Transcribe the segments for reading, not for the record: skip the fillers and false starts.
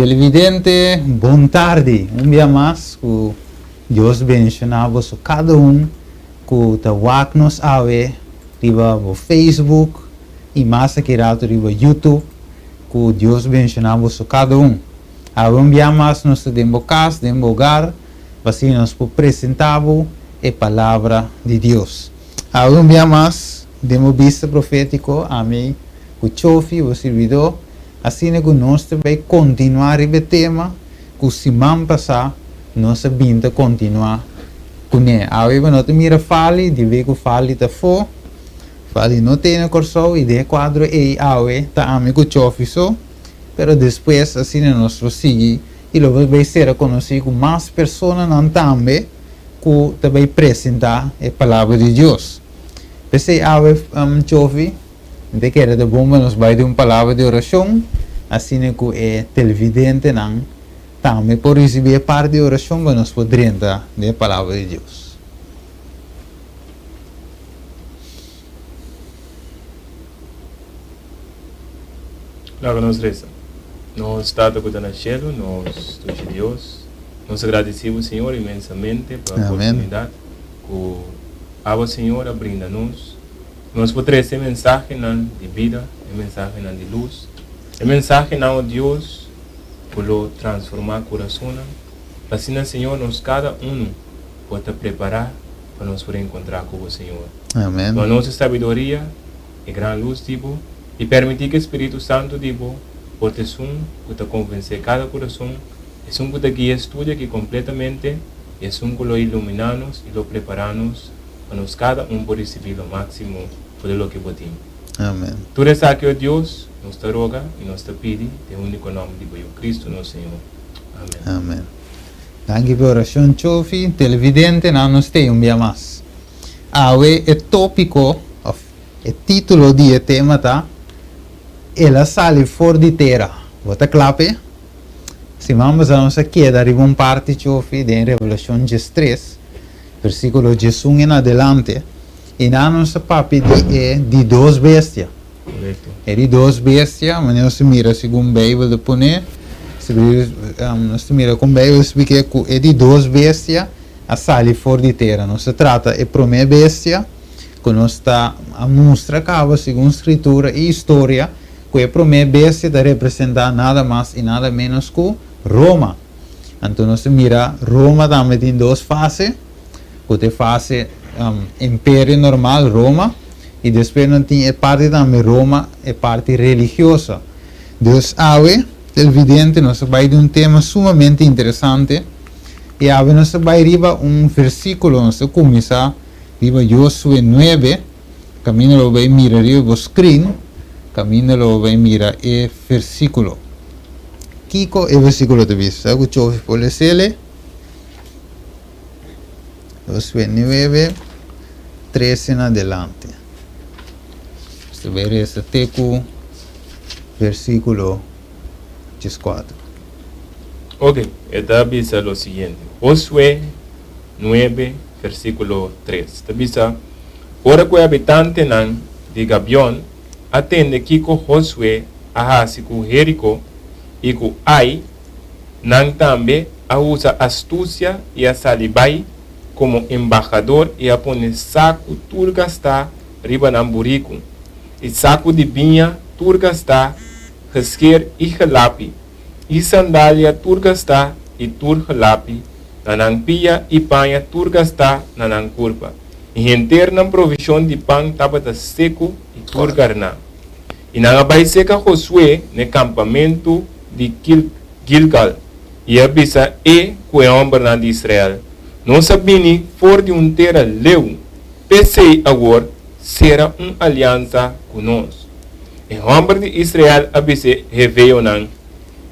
Televidente, bon tardi. Un bia mas ku Dios bendishoná boso kada un ku ta wak nos awe riba bo Facebook i mas aki rato riba YouTube. Ku Dios bendishoná boso kada un. Awe un bia mas nos ta den bo kas, den bo hogar, pa asina nos por presentá bo e Palabra di Dios. Awe un bia mas den bo bista profétiko, ami ku Chofi, bo sirbidó, Asina ku nos ta bai kontinuá riba e tema ku siman pasá nos a bin ta kontinuá kuné. Awe bo no ta mira Fali, debí ku Fali ta afó. Fali no ta ei na Kòrsou i den e kuadro ei awe ta ami ku Chofi so. Pero despues asina nos lo sigui i lo bo bai sera konosí ku mas personanan tambe ku ta bai presentá e Palabra di Dios. P'esei awe, Chofi, Mi ta kere ta bon pa nos bai den un palabra di orashon, asina ku e televidentenan tambe por risibí e parti di orashon pa nos por drenta den e palabra di Dios. Laga nos resa. Nos Tata ku ta na shelu, nos dushi Dios, nos a gradisí bo, Señor, inmensamente pa e oportunidat ku abo, Señor, a brinda nos. Nos por trese e mensahenan di bida, e mensahenan di lus, e mensahenan, o Dios, ku lo transformá kurasonnan, pa asina, Señor, nos kada unu por ta prepará pa nos por enkontrá ku Bo, Señor. Amen. Duna nos e sabiduria, e gran lus di Bo, i permití ku e Spiritu Santu di Bo por ta esun ku ta konvensé kada kurason, esun ku ta guia e studio aki kompletamente, i esun ku lo iluminá nos i lo prepará nos pa nos kada un por risibí lo máksimo for di loke bo tin. Amen. Tur esaki, o Dios, nos ta roga i nos ta pidi den úniko nòmber di bo Yu Kristu nos Señor. Amen. Amen. Danki p'e orashon Chofi. Televidentenan nos t'ei un bia mas. Awe e tópiko òf e título di e tema ta El a sali for di tera. Bo ta kla p'e? Siman pasá nos a keda riba un parti Chofi den Revelashon diestres. Versíkulo 11 en adelante, i nan nos ta papia di e di dos bestia. Korekto. E di dos bestia, manera nos ta mira segun Beibel ta pone, nos ta mira kon Beibel ta splika ku e di dos bestia a sali for di tera. Nos ta trata e promé bestia ku nos ta a mustra kaba segun Skritura i historia ku e promé bestia ta representá nada mas i nada ménos ku Roma. Anto nos ta mira Roma tambe tin dos fase, ku ta e fase imperio normal, Roma, i despues nan tin e parti tambe Roma, e parti religioso. Dus awe, televidente, nos ta bai di un tema sumamente interesante, i awe nos ta bai riba un versíkulo, nos ta kuminsá riba Josué nuebe, kaminda lo bo bai mira riba bo screen, kaminda lo bo bai mira e versíkulo. Kiko e versíkulo ta bisa? Sa ku Chofi por lesele? Josué 9, 13 en adelante. Nos ta bai resa te ku versíkulo 14. Ok, e ta bisa lo siguiente, Josué 9, versíkulo 3, ta bisa, Ora ku e habitantenan di Gabion a tende kiko Josué a hasi ku Jeriko i ku Ai, nan tambe a usa astusia i a sali bai komo embahador i a pone saku tur gastá riba nan buriku, i saku di biña tur gastá, gesker i gelapi, i sandalia tur gastá i tur gelapi na nan pia i paña tur gastá na nan kurpa. I henter nan provishon di pan tabata seku i tur garná. I nan a bai serka Josué n'e kampamentu di Gilgal, i a bisa e ku e hòmbernan di Israel, Nos a bini for di un tera leu, p'esei awor sera un aliansa ku nos. E hòmber di Israel a bisa e heveonan,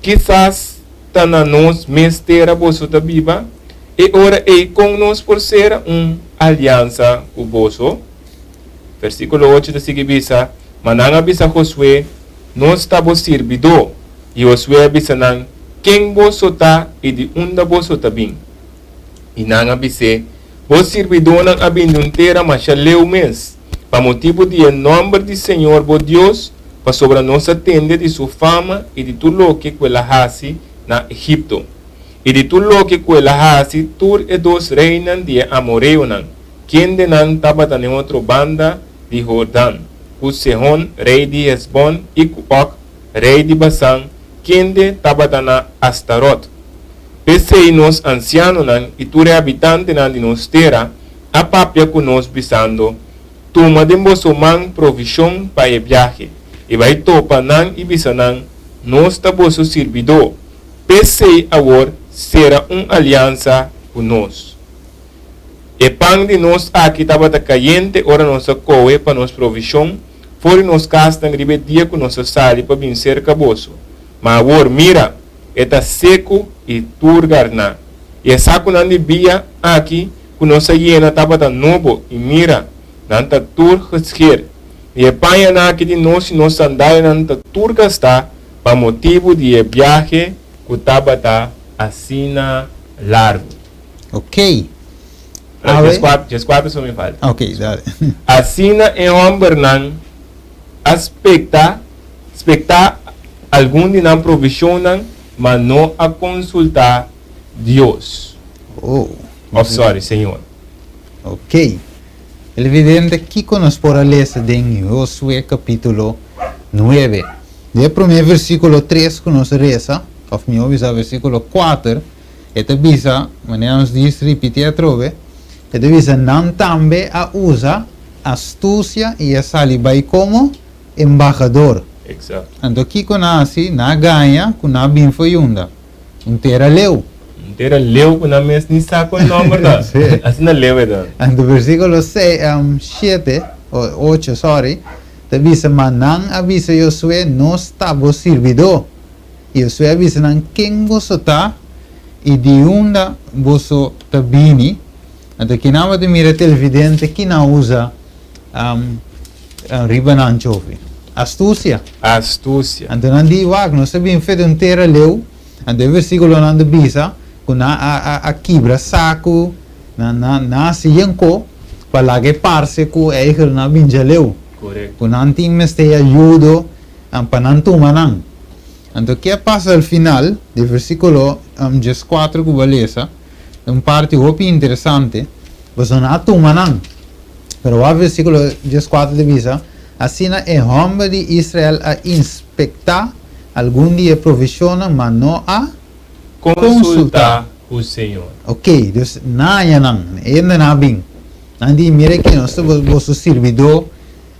Kisas ta na nos mes tera boso ta biba? E ora ei kon nos por sera un aliansa ku boso? Versíkulo ocho ta sigui bisa, Ma nan a bisa Josué, Nos ta bo sirbidó. I Josué a bisa nan, Ken boso ta i di unda boso ta bin? I nan a bis'é, Bo sirbidónan a bin di un tera masha leu mes, pa motibu di e nòmber di señor bo Dios, pasobra nos a tende di su fama i di tur loke ku el a hasi. na Egipto, i di tur loke ku el a hasi tur e dos reinan di e amoreonan, kendenan tabata n'e otro banda di Hordan, ku Sehon, rei di Hesbon, i ku Og, rei di Basan, kende tabata na Astarot. P'esei nos ansianonan i tur e habitantenan di nos tera a papia ku nos, bisando, Tuma den boso man provishon pa e biahe, i bai topa nan i bisa nan, Nos ta boso sirbidó, p'esei awor sera un aliansa ku nos. E pan di nos aki tabata kayente ora nos a kohe pa nos provishon for di nos kasnan riba e dia ku nos a sali pa bin serka boso. Ma awor, mira! E ta seku i tur garná. I e sakunan di bia aki ku nos a yena tabata nobo, i mira, nan ta tur gesker. I e pañanan aki di nos i nos sandalianan ta tur gastá pa motibu di e biahe ku tabata asina largu. Ok. Awe. Djeskuater so mi falta. Ok, dale. Asina e hòmbernan a spekta, spektá algun di nan provishonnan, ma no a konsultá Dios. Oh. Of sorry, Señor. Ok. Televidente, kiko nos por a lesa den Josué kapítulo nuebe? Den e promé versíkulo tres ku nos resa, òf mihó bisa versíkulo kuater, e ta bisa, manera nos dis ripití atrobe, e ta bisa, Nan tambe a usa astusia i a sali bai komo embahador. Exacto. Anto kiko nan a hasi? Nan a gaña ku nan a bin for yunda. Un tera leu. Un tera leu ku nan mes ni sa kon nòmber ta. Sí. Asina leu e ta. Anto versíkulo sei, shete, o ocho, sorry, ta bisa, Ma nan a bisa Josué, Nos ta bo sirbidó. Josué a bisa nan, Ken boso ta i di unda boso ta bini? Anto kinan bo ta mira televidente ki nan usa riba nan chofi? Astusia. Astusia. Anto nan di, Wak, nos ta bin fe di un tera leu. Anto e versikulonan ta bisa ku nan a kibra saku, nan a hasi yenko pa laga e parse ku eigel nan a bin djaleu. Korekto. Ku nan tin mester ayudo pa nan tuma nan. Anto ke a pasa al final di versikulo 14 ku bo a lesa? Ta un parti hopi interesante, pasobra nan a tuma nan. Pero wak versíkulo 14 ta bisa, Asina e hòmber di Israel a inspektá algun di e provishonnan, ma no a konsultá ku Señor. Oké, dus nan a haña nan, e hendenan a bin. Nan di, Mira aki, nos ta boso sirbidó,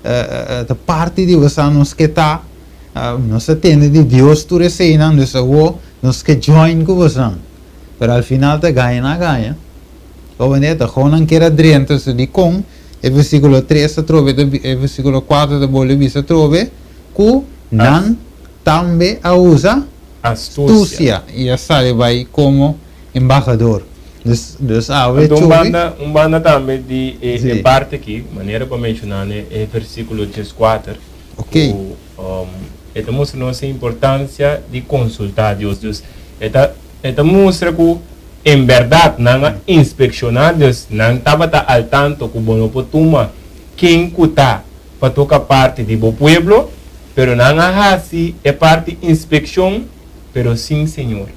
ta parti di boso, nos ke ta, nos ta tende di Dios tur eseinan, dus awor nos ke join ku bosonan. Pero al final ta gaña nan a gaña. Bo manera ta gou nan kier a drenta so dikon e versikulo tres atrobe ta e versikulo kuater ta bolbe bisa atrobe ku nan tambe a usa Astusia. i a sali bai komo embahador. Dus dus awe Anto un chobi. banda un banda tambe di e Si. e parti aki manera bo a menshoná ne e versikulo 14 Ok. ku e ta mustra nos e importansia di konsultá Dios. Dus e ta E ta mustra ku en bèrdat nan a inspekshoná, dus nan tabata al tanto ku bo no por tuma ken ku ta pa toka parti di bo pueblo, pero nan a hasi e parti inspekshon pero sin Señor.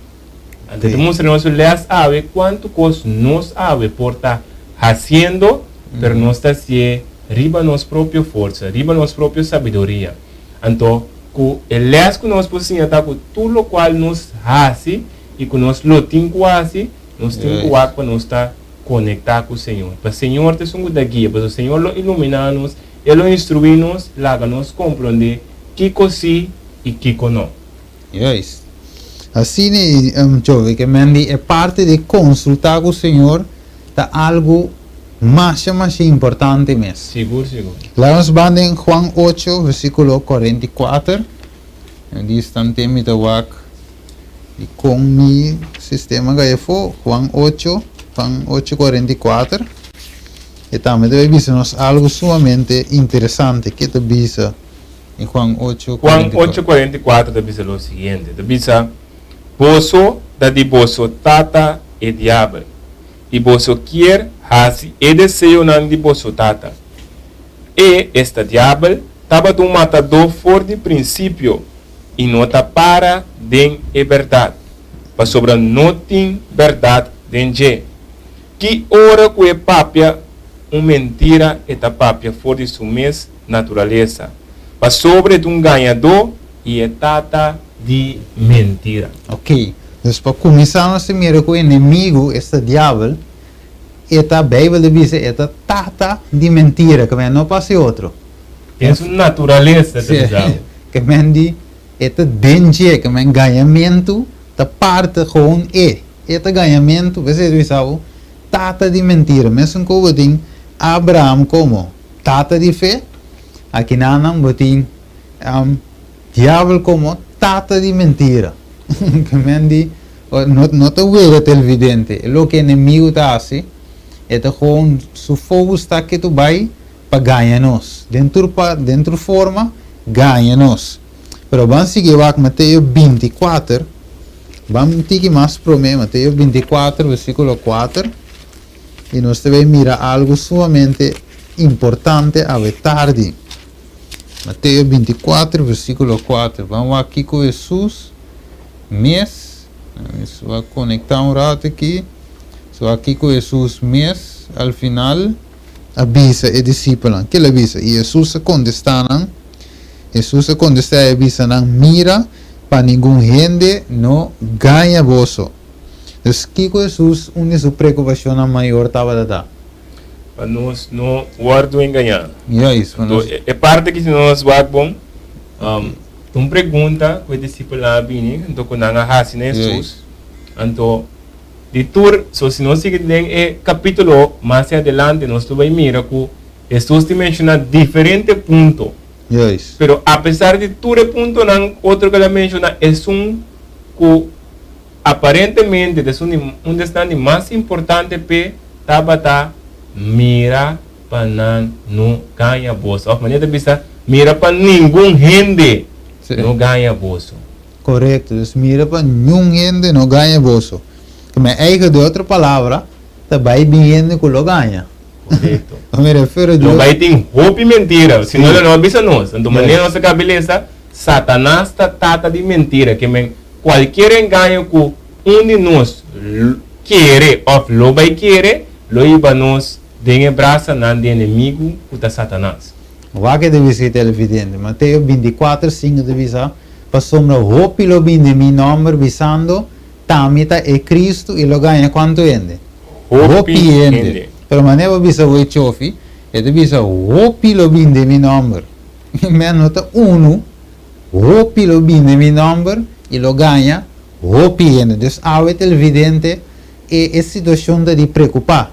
Anto e ta mustra nos un lès awe kuantu kos nos awe por ta hasiendo, pero nos ta hasié riba nos propio forsa, riba nos propio sabiduria. Anto, ku e lès ku nos por siña ta ku tur lokual nos hasi i ku nos lo tin ku hasi, nos tin ku wak pa nos ta konektá ku Señor. Pa Señor ta esun ku ta guia, pasobra Señor lo iluminá nos, E lo instruí nos, laga nos komprondé kiko sí i kiko no. Juist. Asina i Jovi, ke men di e parti di konsultá ku Señor ta algu masha masha importante mes. Sigur sigur. Laga nos ban den Juan ocho versikulo 44. Mi di instante mi ta wak di kon mi sistema gaya afó. Juan ocho, Juan ocho 44. E tambe ta bai bisa nos algu sumamente interesante. Ke ta bisa den Juan ocho Juan 44? ocho 44 ta bisa lo siguiente, ta bisa, Boso ta di boso tata e diabel, i boso kier hasi e deseonan di boso tata. E, esta diabel, tabata un matadó for di prinsipio i no ta para den e bèrdat, pasobra no tin bèrdat den dje. Ki ora ku e papia un mentira e ta papia for di su mes naturalesa, pasobra e ta un gañadó i e tata di mentira. Ok, dus pa kuminsá nos ta mira ku enemigu, esta diabel, e ta, Beibel ta bisa, e ta tata di mentira, ke men no pa hasi otro. Den su naturalesa ta bisa bo. Ke men di e ta den dje, ke men gañamentu ta parte gewoon e. E ta gañamentu, p'esei ta bisa bo, tata di mentira. Mesun ku bo tin Abraham komo tata di fe, akinanan bo tin diabel komo tata di mentira. Ke men di no no ta wega televidente. E loke enemigu ta hasi, e ta gewoon su focus ta ke tu bai pa gaña nos. Den tur pa den tur forma gaña nos. Pero ban sigui wak Mateo 24, ban un tiki mas prome, Mateo 24 versiculo 4, y nos ta bay mira algo sumamente importante awe tardi. Mateo 24 versiculo 4, ban wak kico Jesus mes, mi wak conecta un rato aki, wak kico Jesus mes al final a bisa e disipelnan. Ke el a bisa? I Hesus a kontestá nan, Hesus a kontestá i a bisa nan, Mira, pa ningun hende no gaña boso. Dus, kiko Hesus un di su preokupashonnan mayor tabata ta? Pa nos no wòrdu engañá. Juist, pa nos. E parti aki si nos wak bon, ta un pregunta ku e disipelnan a bini, anto ku nan a hasi na Hesus. Anto. Di tur, so si nos sigui den e capítulo mas adelante nos lo bay mira cu Hesus tin menciona diferente punto. Juist. Pero apesar di tur e puntonan otro cu el a menciona, esun cu aparentemente ta esun di un di esnan di mas importante p'e tabata mira pa nan no gaña boso. Of manera ta bisa, mira pa ningun hende no gaña boso. Korekto, dus mira pa niun hende no gaña boso. Ku mi eigen di otro palabra, ta bai bin hende ku lo gaña. Korekto. Mi refero di. Lo bai tin hopi mentira, si no lo no a bisa nos. Anto manera nos a kabi lesa, Satanas ta tata di mentira, ke men kualkier engaño ku un di nos kere òf lo bai kere, lo hiba nos den e brasanan di enemigu ku ta Satanas. Wak e ta bisa e televidente. Mateo 24, 5 ta bisa, Pasobra hopi lo bin den mi nòmber, bisando, T'ami ta e Cristo, i lo gaña kuantu hende? Hopi hende. Pero manera bo bisa bo e chofi, e ta bisa, Hopi lo bin den mi nòmber. Men no ta unu, hopi lo bin den mi nòmber, i lo gaña hopi hende. Dus awe televidente, e e situashon ta di preokupá.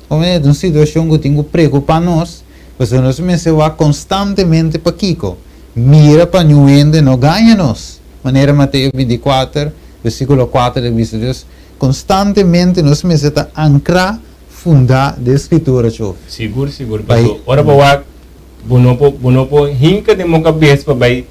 Como e ta un situashon ku tin ku preokupá nos, pasobra nos mester wak konstantemente pakiko. Mira pa niun hende no gaña nos, manera Mateo 24, versíkulo 4 ta bisa. Dus, konstantemente nos mester ta ankrá, fundá den Skritura, Chofi. Sigur, sigur. Paso ora bo wak, bo no por, bo no por hinka den bo kabes pa bai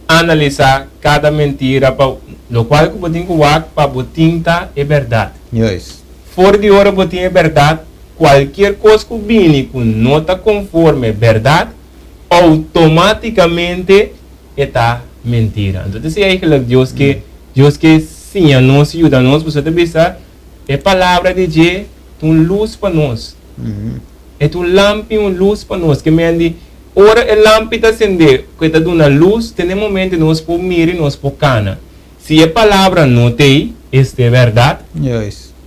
analisá kada mentira pa lokual ku bo tin ku wak pa bo tin ta e bèrdat. Juist. For di ora bo tin e bèrdat, kualkier kos ku bini ku no ta konforme bèrdat, Outomátikamente e ta mentira. Anto ta esei eigenlijk Dios ke Dios ke siña nos i yuda nos, pasobra ta bisa e palabra di dje ta un lus pa nos. E ta un lampi, un lus pa nos. Ke men di ora e lampi ta sendé ku e ta duna lus, te na e momento nos por mira i nos por kana. Si e palabra no t'ei, esta e bèrdat,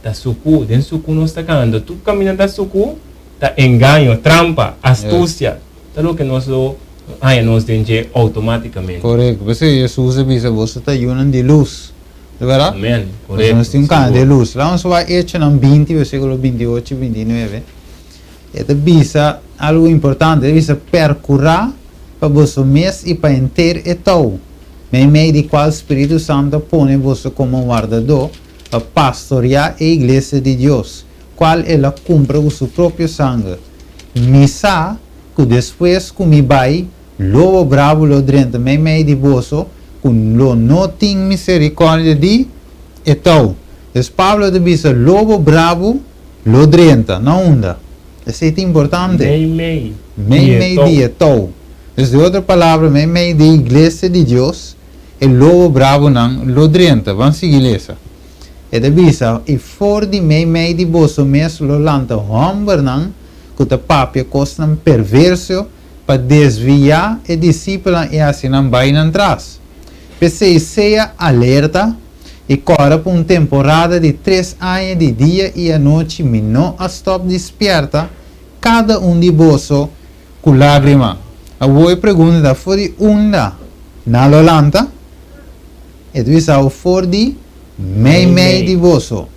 ta sukú. Den sukú nos ta kana. Anto tur kaminda ta sukú. Ta engaño, trampa, astucia, ta loke nos lo haña nos den dje automáticamente. Korekto. P'esei Hesus a bisa, Boso ta yunan di lus. Ta bèrdat? Amen. Korekto. Nos tin un kana di lus. Laga nos wak Echonan 20, versíkulo 28 i 29. E ta bisa algu importante. E ta bisa, Perkurá pa boso mes i pa henter e tou, meimei di kual Spiritu Santu a pone boso komo wardadó pa pastoriá e iglesia di Dios, cual el a cumpra cu su propio sanger. Mi sa cu despues cu mi bai, lobo brabo lo drenta meimei di boso, cu lo no tin misericordia di e tou. Dus Pablo ta bisa, lobo brabo lo drenta. Na unda? Esey ta importante. Meimei Meimei di e tou. Dus di otro palabra, meimei di e iglesia di Dios, e lobo brabonan lo drenta. Ban sigui lesa. E ta bisa, I for di meimei di boso mes lo lanta hòmbernan ku ta papia kosnan perverso pa desviá e disipelnan i hasi nan bai nan tras. P'esei sea alerta i kòrda pa un temporada di tres aña di dia i anochi mi no a stòp di spièrta kada un di boso ku lágrima. Awor e pregunta ta, For di unda nan lo lanta? E ta bisa awo, For di meimei di boso.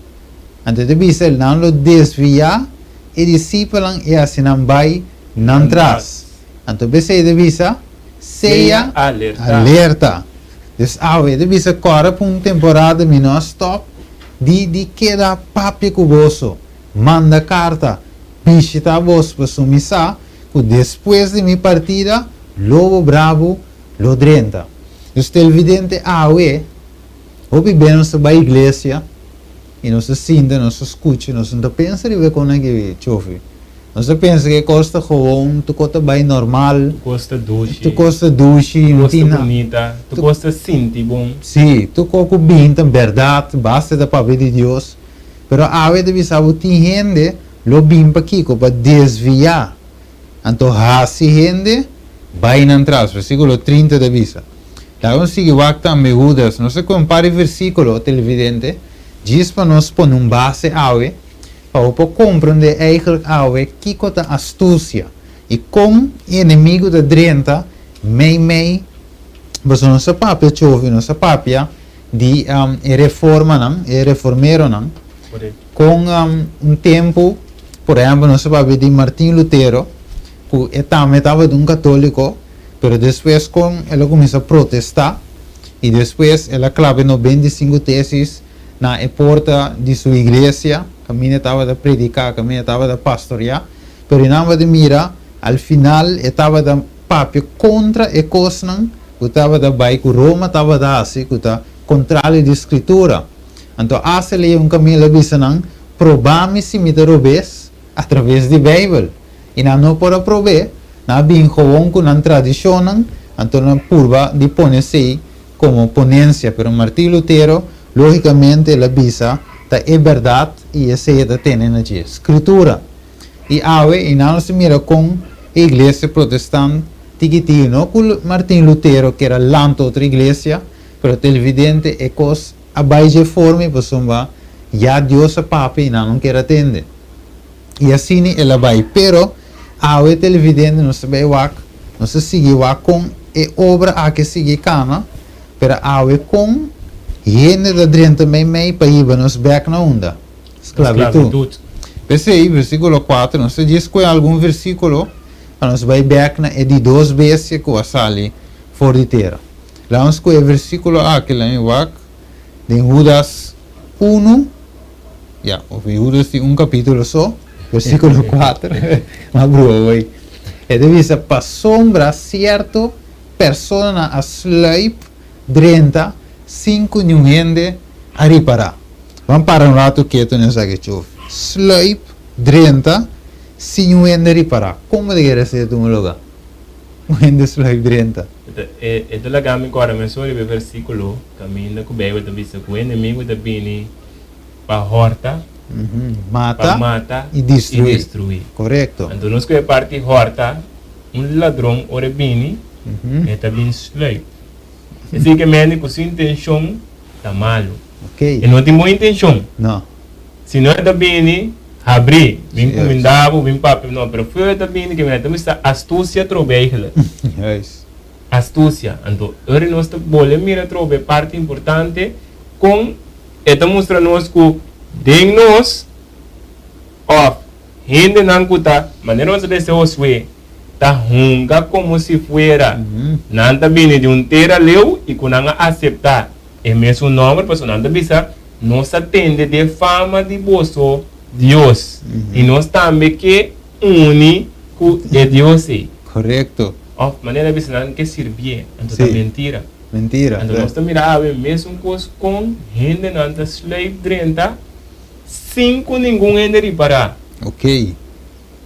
Anto e ta bisa, Nan lo desviá e disipelnan i hasi nan bai nan tras. Anto p'esei e ta bisa, Sea alerta. Dus awe e ta bisa, Kòrda pa un temporada mi no a stòp di di keda papia ku boso, manda karta, bishitá boso, pasobra mi sa ku despues di mi partida lobo brabu lo drenta. Dus televidente awe, hopi be nos ta bai iglesia i nos ta sinta, nos ta skucha, nos no ta pensa riba e konan aki, Chofi. Nos ta pensa ku e kos ta gewoon, tur kos ta bai normal. Tur kos ta dushi. Tur kos ta dushi. Tur kos ta bunita, tur kos ta sinti bon. Sí, tur kos ku bin ta bèrdat, basta ta papia di Dios. Pero awe ta bisa bo tin hende lo bin pa kiko? Pa desviá. Anto hasi hende bai nan tras. Versíkulo 30 ta bisa. Laga nos sigui wak tambe Hudas. Nos ta kohe un par di versíkulo, televidente, djis pa nos pone un base awe, pa bo por komprendé eigentlik awe kiko ta astusia i kon e enemigu ta drenta meimei. Pasobra nos ta papia chofi, nos ta papia di e reformanan, e reformeronan, kon un tempu, por ehèmpel nos ta papia di Martin Lutero, ku e tambe tabata un katóliko, pero despues kon el a kuminsá protestá i despues el a klaba e 95 tesis na e porta di su iglesia, kaminda e tabata prediká, kaminda e tabata pastoriá, pero e nan tabata mira al final e tabata papia kontra e kosnan ku tabata bai ku Roma tabata hasi ku ta kontrario di Skritura. Anto Asa lei un kaminda el a bisa nan, Proba mi si mi ta robes a traves di Beibel. I nan no por a prob'é, nan a bin gewoon ku nan tradishonnan, anto nan purba di pone esei komo ponensia. Pero Martin Lutero, lógikamente el a bisa ta e bèrdat i esei e ta tene na dje, Skritura. I awe i nan nos ta mira kon e iglesia protestant tiki tiki, no ku Martin Lutero kier a lanta otro iglesia, pero ta evidente e kos a bai dje forma i pasobra ya Dios a papia i nan no kier a tende. I asina el a bai. Pero awe ta evidente nos ta bai wak, nos ta sigui wak kon e obra aki a sigui kana, pero awe kon hende ta drenta meimei pa hiba nos bek na unda? Sklabitut. P'esei, versíkulo 4, nos ta djis kohe algun versíkulo pa nos bai bèk na e di dos bestia ku a sali for di tera. Laga nos kohe e versíkulo aki, laga mi wak den Hudas unu, ya, òf Hudas tin un kapítulo so, versíkulo 4, m'a brua bai. E ta bisa, Pasobra sierto personanan a sluip drenta sin ku niun hende a ripará. Ban para un ratu ketu na esaki chuf. Sluip drenta sin un hende ripará. Kon bo ta kere hasi ta tuma lugá? Un hende sluip drenta. E ta laga mi kòrda mesora riba e versíkulo kaminda ku Beibel ta bisa ku e enemigu ta bini pa hòrta, pa mata i destruí. Korekto. Anto nos ku e parti hòrta, un ladron ora e bini, e ta bin sluip. Esei ke mende ku su intenshon ta malu. Ok. E no tin bon intenshon. No. Si no e ta bini habrí, bin kuminda bo, bin papia, no, pero feo e ta bini ke mende ta mester astusia trobe eigenlijk. Juist. Astusia. Anto ora nos ta bole mira trobe e parti importante kon e ta mustra nos ku den nos òf hendenan ku ta, manera nos a lesa Josué, ta hunga komo si fuera nan ta bini di un tera leu i ku nan a aseptá e mesun nòmber, pasobra nan ta bisa, Nos a tende di e fama di boso Dios, i nos tambe ke uni ku e Dios ei. Korekto. Òf, manera a bisa nan ke sirbié, anto ta mentira. Mentira. Anto nos ta mira awe mesun kos kon hendenan ta sluip drenta sin ku ningun hende ripará. Oké.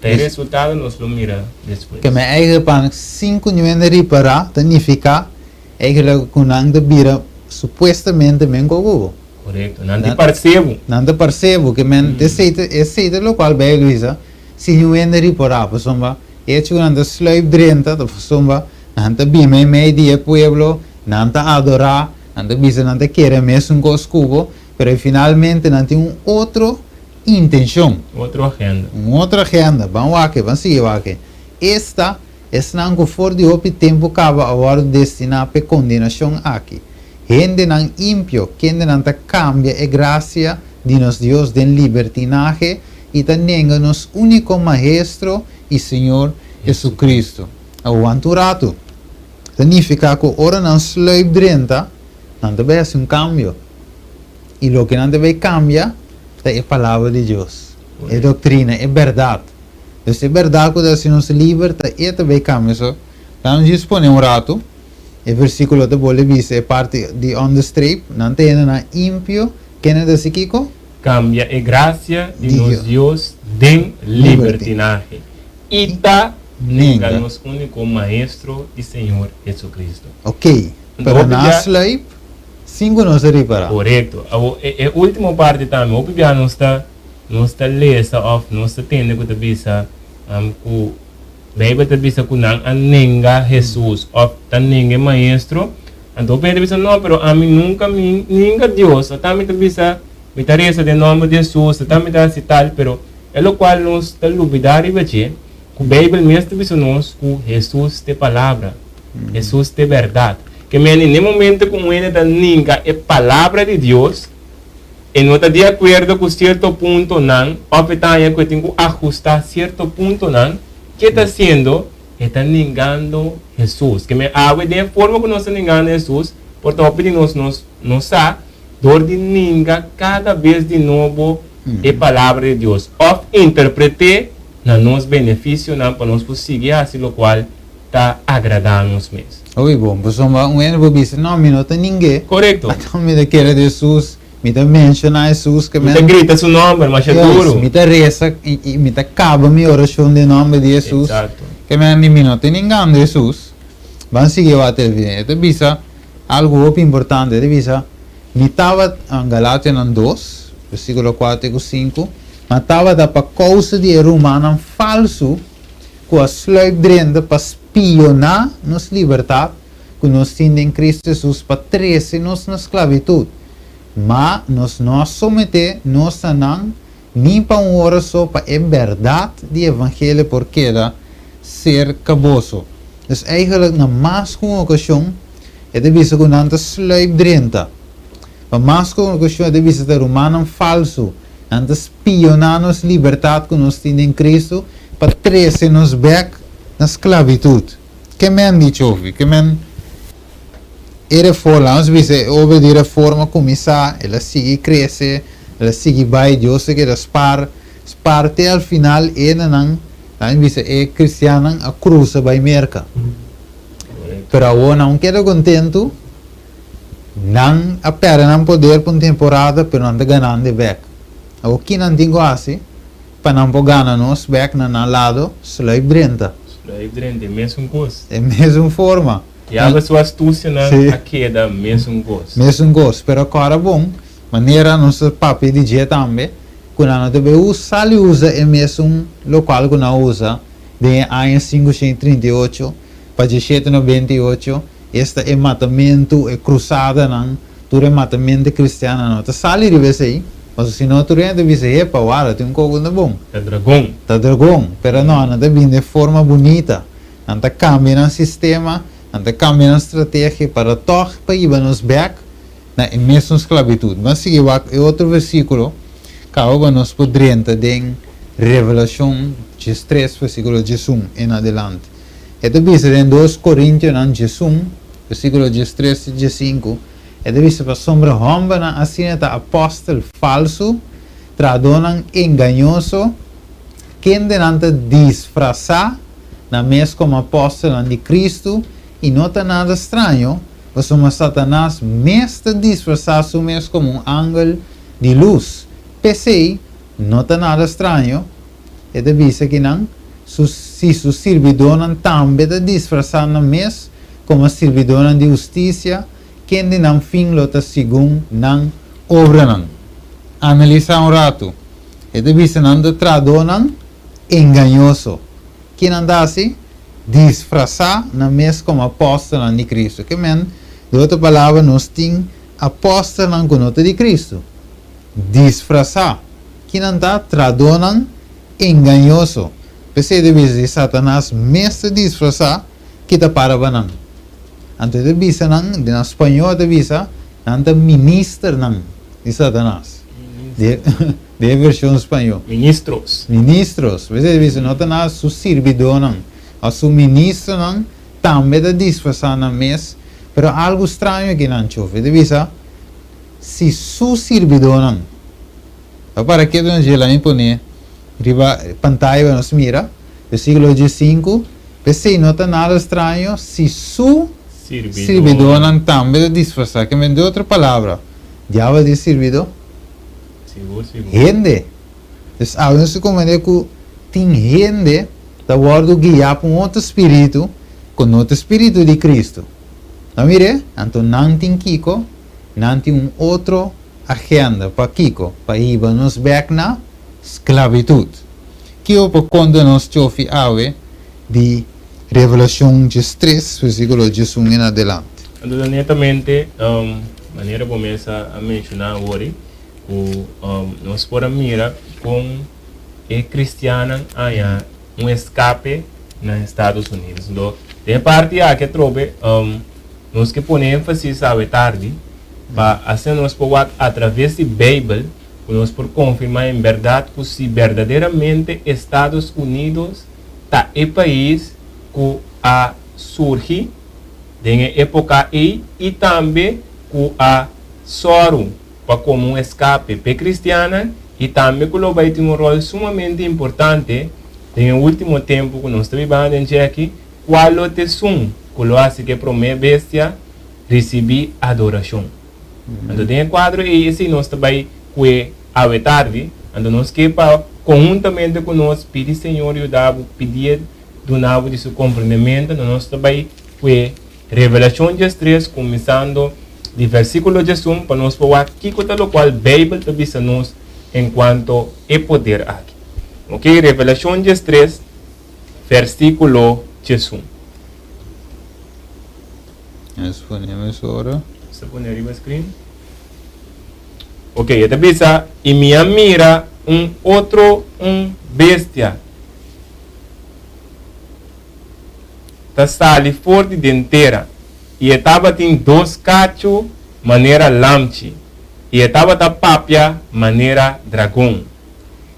Ta e resultado nos lo mira despues. Ke men eigen pa sin ku niun hende ripará ta nifiká eigenlijk ku nan ta bira supuestamente men ku bo. Korekto. Nan ta parse bo. Nan ta parse bo. Ke men, esei ta, esei ta lokual Beibel bisa, si niun hende riporá, pasobra e hecho ku nan ta sluip drenta ta pasobra nan ta bin meimei di e pueblo, nan ta adorá, nan ta bisa nan ta kere mesun kos ku bo, pero finalmente nan tin un otro intenshon. Un otro agenda. Un otro agenda. Ban wak, ban sigui wak. Esta, esnan ku for di hopi tempu kaba a wòrdu destiná p'e kondenashon aki. Hendenan impio, kendenan ta kambia e grasia di nos Dios den libertinahe i ta nenga nos úniko Maestro i Señor Jesucristo. Awanta un ratu. Ta nifiká ku ora nan sluip drenta, nan ta bai hasi un kambio. I loke nan ta bai kambia ta e Palabra di Dios, e doktrina, e bèrdat. Dus e bèrdat ku ta hasi nos liber ta e ta bai kambia. So, laga nos djis pone un ratu e versíkulo ta bolbe bisa e parti di onderstreep, nan ta hendenan impio, kende ta hasi kiko? Kambia e grasia di nos Dios den libertinahe i ta nenga nos úniko Maestro i Señor Jesucristo. Ok, pero nan a sluip sin ku nos a ripará. Korekto. Awor, e último parti tambe, hopi bia nos ta nos ta lesa òf nos ta tende ku ta bisa ku Beibel ta bisa ku nan a nenga Hesus òf ta nenga e Maestro. Anto hopi hende ta bisa, No, pero ami nunka mi ninga Dios. Ata mi ta bisa, mi ta resa den nòmber di Hesus, ata mi ta hasi tal, pero e lokual nos ta lubidá riba dje, ku Beibel mes ta bisa nos ku Hesus ta e Palabra, Hesus ta e bèrdat. Ke mende, n'e momento ku un hende ta ninga e Palabra di Dios, e no ta di akuerdo ku sierto puntonan òf e ta haña ku e tin ku ahustá sierto puntonan, ke ta hasiendo? E ta ningando Hesus. Ke men awe den e forma ku nos ta ningando Hesus, por ta hopi di nos nos no sa, dor di ninga kada bes di nobo e Palabra di Dios òf interpret'é na nos benefisionan pa nos por sigui hasi lokual ta agradá nos mes. Hopi bon, pasobra un hende por bisa, No, mi no ta ning'é. Korekto. Anto mi ta kere di Hesus, mi ta menshoná Hesus ke Mi ta grita su nòmber masha duru. Juist, mi ta resa i mi ta kaba mi orashon den nòmber di Hesus. Eksakto. Ke men mi no ta ningando Hesus. Ban sigui wak televishon. E ta bisa algu hopi importante. E ta bisa, Mi tabata, Galationan dos, versíkulo kuater ku sinku, Ma tabata pa kousa di e rumannan falsu ku a sluip drenta pa spioná nos libertat ku nos tin den Kristu Hesus pa trese nos na sklabitut. Ma nos no a someté nos na nan ni pa un ora so pa e bèrdat di evangelio por keda serka boso. Dus eigenlijk na mas ku un okashon e ta bisa ku nan ta sluip drenta. Pa mas ku un okashon e ta bisa ta rumannan falsu. Nan ta spioná nos libertat ku nos tin den Kristu pa trese nos bèk na sklabitut. Ke men di chofi? Ke men e reforma? Nos bisa e obra di reforma kuminsá, el a sigui krese, el a sigui bai, Dios a keda spar, spar te al final e na nan, nan bisa e kristiannan a krusa bai Merka. Pero awor nan keda kontentu. Nan a pèrdè nan poder pa un temporada, pero nan ta ganando e bèk. Awor ki nan tin ku hasi pa nan por gana nos bèk na nan lado? Sluip drenta. Sluip drenta, e mesun kos. E mesun forma. Diabel su astusianan a keda mesun kos. Mesun kos, pero kòrda bon, manera nos ta papia di dje tambe, ku nan no ta bay sali usa e mesun lokual ku nan a usa den e aña 538 pa 1798, Esta e matamentu, e krusadanan, tur e matamentu kristiannan no ta sali riba esei, pasobra si no tur hende ta bisa, Hepa, wara, tin un koko ta bon. Ta dragon. Ta dragon, pero no, nan ta bini den forma bunita. Nan ta kambia nan sistema, nan ta kambia nan strategia para tòg pa hiba nos bèk na e mesun sklabitut. Ban sigui wak e otro versíkulo, kaba pa nos por drenta den Revelashon 13, versíkulo 11 en adelante. E ta bisa den 2 Korintionan 11, versíkulo 13 te 15, e ta bisa pasobra hòmbernan asina ta apòstel falsu, trahadónan engañoso, kendenan ta disfrasá nan mes komo apòstelnan di Kristu, i no ta nada straño, pasobra Satanas mes ta disfrasá su mes komo un angel di lus. P'esei, no ta nada straño, E ta bisa ki nan, su, si su sirbidónan tambe ta disfrasá nan mes komo sirbidónan di hustisia, kende nan fin lo ta segun nan obranan. Analisá un ratu. E ta bisa nan ta trahadónan engañoso. Ki nan ta hasi? Disfrasá nan mes komo apòstelnan di Kristu. Ke men, di otro palabra, nos tin apòstelnan ku no ta di Kristu. Disfrasá. Ki nan ta? Trahadónan engañoso. P'esei e ta bisa si Satanas mes ta disfrasá, ki ta para pa nan? Anto e ta bisa nan, den nan spañó e ta bisa, nan ta ministernan di Satanas. Den e vershon spañó. Ministros. Ministros. P'esei e ta bisa, no ta na su sirbidónan òf su ministronan tambe ta disfrasá nan mes. Pero algu straño aki nan, Chofi. E ta bisa, si su sirbidónan. Ta para ketu na dje, laga mi pone riba pantaya pa nos mira, versíkulo diesinku, P'esei no ta nada straño si su sirbidónan tambe ta disfrasá. Ke men, den otro palabra, diabel tin sirbidó? Hende. Dus awe nos ta komprendé ku tin hende ta wòrdu guiá pa un otro spiritu ku no ta spiritu di Kristu. Nan mir'é? Anto nan tin kiko? Nan tin un otro agenda. Pakiko? Pa hiba nos bèk na sklabitut. Kiko por konta nos chofi awe di Revelashon 13, versíkulo 11 en adelante? Anto ta netamente manera bo mes a menshoná awor ku nos por a mira kon e kristiannan haña un eskape na Estados Unidos. Anto den e parti aki atrobe nos ke pone énfasis awe tardi pa asina nos por wak atraves di Beibel ku nos por konfirmá en bèrdat ku si berdaderamente Estados Unidos ta e pais ku a surgi den e époka ei i tambe ku a sòru pa komo un eskape p'e kristiannan i tambe ku lo bai tin un ròl sumamente importante den e último tempu ku nos ta bibando den dje aki, kual lo ta esun ku lo hasi ku e promé bestia risibí adorashon. Anto den e kuadro ei esei nos ta bai ku e awe tardi, anto nos ke pa konhuntamente ku nos pidi Señor yuda bo, pidié duna bo di su komprendementu, anto nos ta bai ku e Revelashon 13 kuminsando di versíkulo 11 pa nos por wak kiko ta lokual Beibel ta bisa nos enkuanto e poder aki. Oke, Revelashon 13 versíkulo 11. Nos pone mesora. Nos ta pone riba screen. Ok, e ta bisa, I mi a mira un otro un bestia ta sali for di den tera, i e tabatin dos kachu manera lamchi, i e tabata papia manera dragon.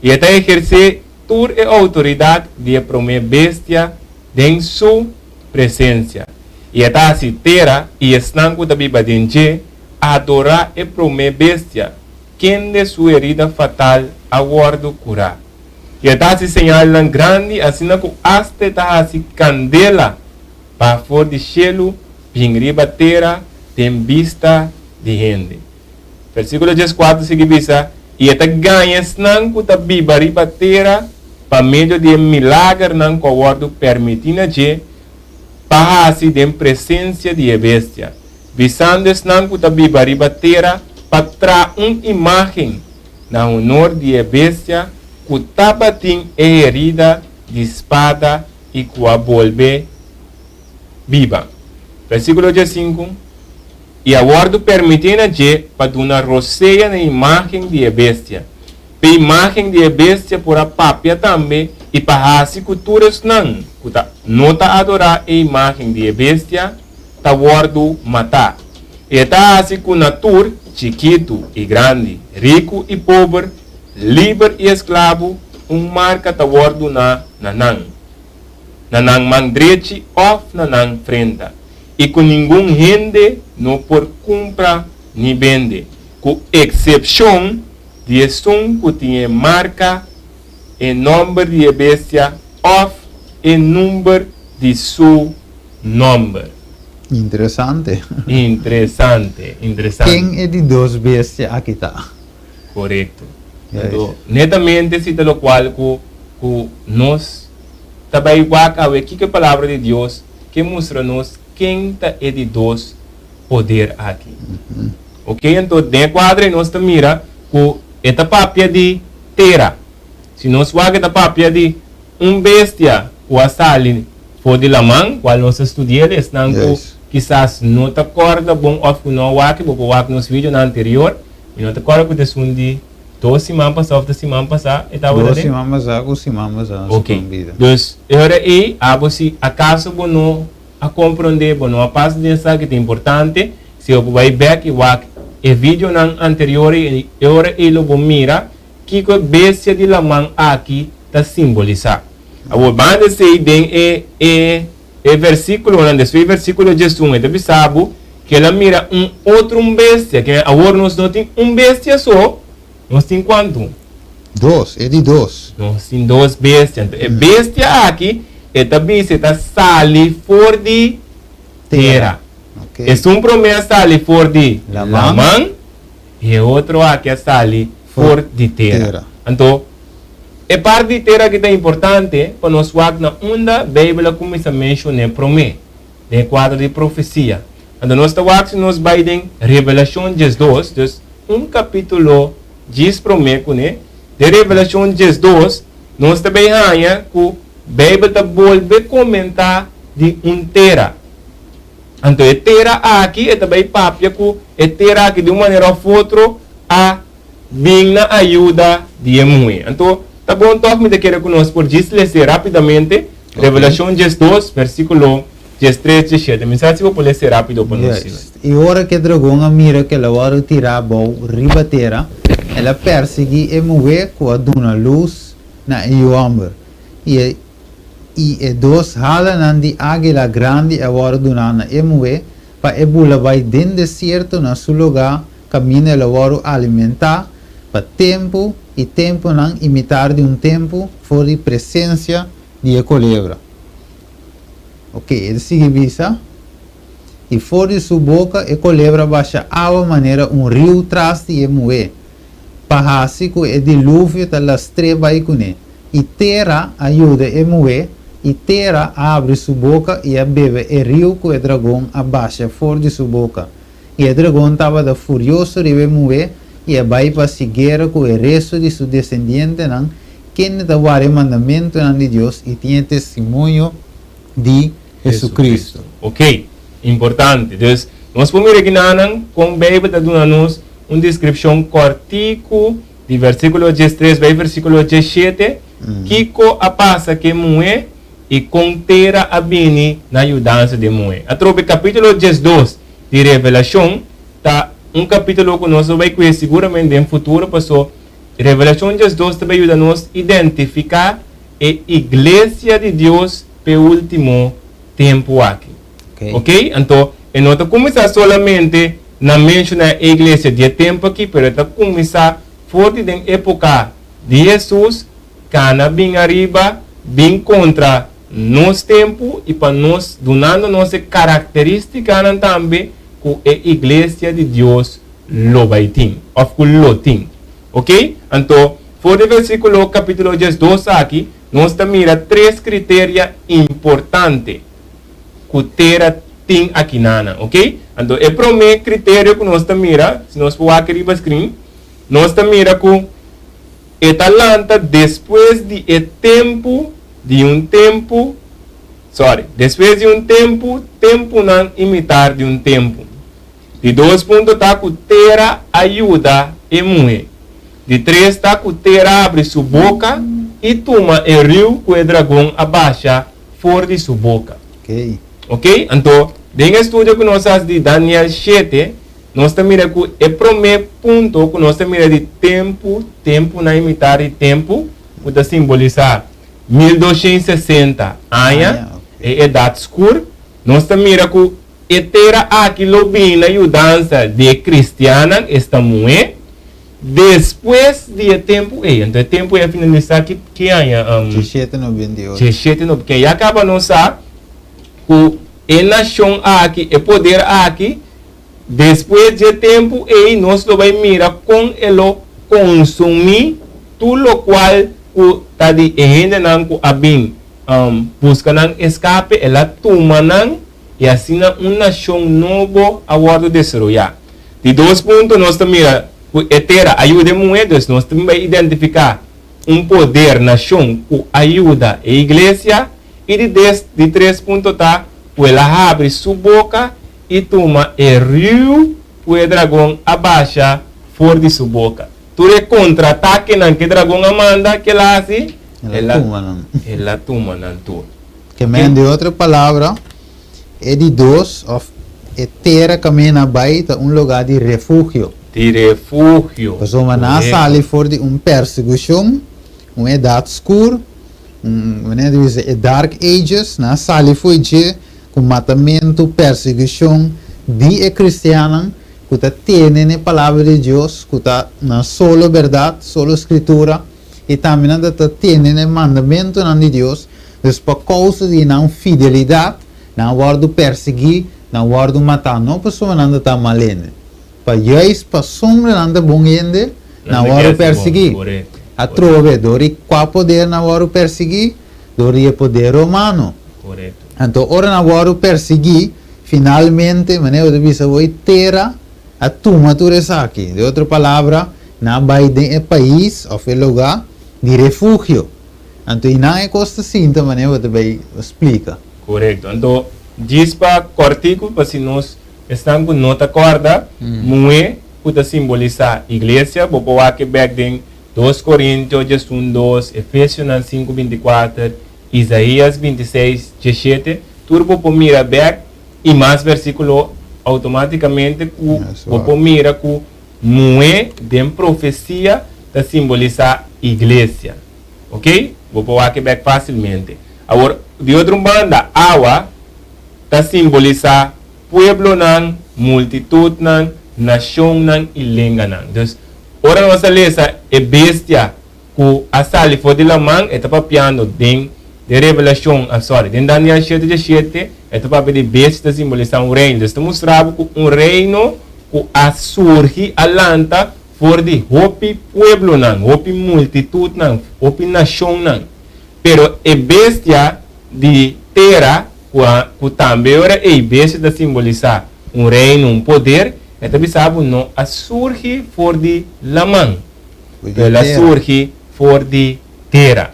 I e ta ehersé tur e outoridat di e promé bestia den su presensia, i e ta hasi tera i esnan ku ta biba den dje adorá e promé bestia, kende su herida fatal a wòrdu kurá. I e ta hasi señalnan grandi asina ku asta e ta hasi kandela baha for di shelu bin riba tera den bista di hende. Versíkulo 14 ta sigui bisa, I e ta gaña esnan ku ta biba riba tera pa medio di e milagernan ku a wòrdu permití na dje pa hasi den presensia di e bestia, bisando esnan ku ta biba riba tera pa traha un imágen na honor di e bestia ku tabatin e herida di spada i ku a bolbe biba. Versíkulo 15. I a wòrdu permití na dje pa duna rosea na imágen di e bestia, p'e imágen di e bestia por a papia tambe i pa hasi ku tur esnan ku ta no ta adorá e imágen di e bestia ta wòrdu matá. I e ta hasi ku na tur, chikitu i grandi, riku i pober, liber i esklabu, un marka ta wòrdu duná na nan, na nan man drechi òf na nan frenta. i ku ningun hende no por kumpra ni bende, ku eksepshon di esun ku tin e marka, e nòmber di e bestia òf e number di su nòmber. Interesante. Interesante, interesante. Ken e di dos bestia aki ta? Korekto. Anto, netamente si ta lokual ku ku nos ta bai wak awe kiko e Palabra di Dios Ke mustra nos ken ta e di dos poder aki. Ok, anto den e kuadro ei nos ta mira ku e ta papia di tera. Si nos wak e ta papia di un bestia ku a sali for di laman, kual nos a studi'el, esnan ku kisas no ta kòrda bon òf ku no a wak, bo por wak nos videonan anterior. Mi no ta kòrda ku ta esun di dos siman pasá òf ta siman pasá e tabata Dos den. siman pasá ku siman pasá nos a Ok, kombida. dus e ora ei abo si akaso bo no a komprondé, bo no a pasa den esaki, ta importante si bo por bai bèk i wak e videonan anterior ei, e ora ei lo bo mira Kiko e bestia di laman aki ta simbolisá? Awor, banda esei den e e e versíkulonan, despues di versíkulo 11, e ta bisa bo ku el a mira un otro un bestia. Ke awor nos no tin un bestia so, nos tin kuantu? Dos, e di dos. Nos tin dos bestia. Anto e bestia aki, e ta bisa e ta sali for di tera. Esun promé a sali for di laman. I e otro aki a sali for di tera. Anto, e parti di tera aki ta importante pa nos wak na unda Beibel a kuminsá menshon'é promé, den e kuadro di profesia. Anto nos ta wak si nos bai den Revelashon 12, dus un kapítulo djis promé kuné. Den Revelashon 12 nos ta bai haña ku Beibel ta bolbe komentá di un tera. Anto e tera aki e ta bai papia ku e tera aki di un manera òf otro a bin na ayuda di e muhé. Anto ta bon tòg mi ta kere ku nos por djis les'é rápidamente Revelashon 12 versíkulo 13, 17. Mi sa si bo por les'é rápido pa nos, Siloe. Juist. I ora ku e dragon a mira ku el a wòrdu tirá abou riba tera, el a persiguí e muhé ku a duna lus na e yu hòmber, i e I e dos halanan di águila grandi a wòrdu duná na e muhé, pa e bula bai den desierto na su lugá kaminda el a wòrdu alimentá pa tempu i tempunan i mitar di un tempu for di presensia di e kolebra. Oke, e ta sigui bisa, I for di su boka e kolebra a basha awa manera un riu tras di e muhé, pa hasi ku e diluvio ta lastr'é bai kuné. I tera a yuda e muhé, i tera a habri su boka i a bebe e riu ku e dragon a basha for di su boka. I e dragon tabata furioso riba e muhé i a bai pa hasi guera ku e resto di su desendientenan, kende ta warda e mandamentunan di Dios i tin e testimonio di Hesukristu. Ok, importante. Dus, nos por mira kinanan kon Beibel ta duna nos un deskripshon kòrtiku Di versíkulo 13 bai versíkulo 17, kiko a pasa ku e muhé i kon tera a bini na yudansa di e muhé? Atrobe kapítulo 12 di Revelashon ta un kapítulo ku nos lo bai kuhe siguramente den futuro paso Revelashon 12 ta bai yuda nos identifiká e iglesia di Dios p'e último tempu aki. Ok, anto e no ta kuminsá solamente na menshoná e iglesia di e tempu aki, pero e ta kuminsá for di den époka di Hesus, kana bin ariba, bin kontra nos tempu i pa nos, dunando nos e karakterístikanan tambe ku e iglesia di Dios lo bai tin, òf ku lo tin. Ok, anto for di versíkulo kapítulo 12 aki, nos ta mira tres kriteria importante. ku tera tin akinanan, ok? Anto e promé kriterio ku nos ta mira, si nos por wak riba screen, nos ta mira ku e ta lanta despues di e tempu di un tempu, sorry, despues di un tempu, tempunan i mitar di un tempu. Di dos punto ta ku tera a yuda e muhé. Di tres ta ku tera a habri su boka i tuma e riu ku e dragon a basha for di su boka. Ok? Anto, den e studio ku nos hasi di Daniel 7, nos ta mira ku e promé punto ku nos ta mira di tempu, tempunan i mitar di tempu, ku ta simbolisá 1260 aña, e edat skur, nos ta mira ku e tera aki lo bini na yudansa di e kristiannan, esta muhé, Despues di e tempu ei, anto e tempu ei a finalisá ki ki aña? 1798. 1798. Ken ya kaba nos sa ku e nashon aki, e poder aki, despues di e tempu ei nos lo bai mira kon e lo konsumí tur lokual ku ta di e hendenan ku a bin buska nan eskape, el a tuma nan i asina un nashon nobo a wòrdu desaroyá. Di dos punto nos ta mira ku e tera a yuda e muhé, dus nos ta bai identifiká un poder, nashon, ku a yuda e iglesia. I di des, di tres punto ta ku el a habri su boka i tuma e riu ku e dragon a basha for di su boka. Tur e kontratakenan ku e dragon a manda, ke el a hasi? El a tuma nan. El a tuma nan tur. Ke men, di otro palabra, e di dos, òf e tera kaminda bai ta un lugá di refugio. Di refugio. Pasobra nan a sali for di un persekushon, un edat skur, un, manera di bisa, e Dark Ages, nan a sali fo'i dje ku matamentu, persekushon di e kristiannan ku ta tene n'e Palabra di Dios, ku ta nan solo bèrdat, solo Skritura, i tambe nan ta ta tene n'e mandamentunan di Dios. Dus pa kousa di nan fidelidat, nan a wòrdu persiguí, nan a wòrdu matá, no pasobra nan ta ta mal hende, pa juist pasobra nan ta bon hende, nan a wòrdu persiguí. Atrobe, dor di kua poder nan a wòrdu persiguí? Dor di e poder romano. Anto ora nan a wòrdu persiguí, finalmente, manera bo ta bisa bo, e tera a tuma tur esaki. Den otro palabra, nan a bai den e pais òf e lugá di refugio. Anto i nan e kos ta sinta manera bo ta bay splika. Korekto. Anto djis pa kòrtiku pa si nos esnan ku no ta kòrda, muhé ku ta simbolisá iglesia, bo por wak e bèk den Dos Korintio 11:2, Efesionan 5:24, Isaías 26:17, tur bo por mira bèk i mas versíkulo outomátikamente ku bo por mira ku muhé den profesia ta simbolisá iglesia. Ok? Bo por wak e bek fásilmente. Awor, di otro un banda, awa ta simbolisá pueblonan, multitutnan, nashonnan i lenganan. Dus, ora nos a lesa e bestia ku a sali for di laman, e ta papiando den den Revelashon, ah, sorry, den Daniel shete diesshete, e ta papia di bestia ta simbolisá un reino. Dus ta mustra bo ku un reino ku a surgi, a lanta for di hopi pueblonan, hopi multitutnan, hopi nashonnan. Pero e bestia di tera, ku a, ku tambe ora ei bestia ta simbolisá un reino, un poder, e ta bisa bo no a surgi for di laman, pero el a surgi for di tera.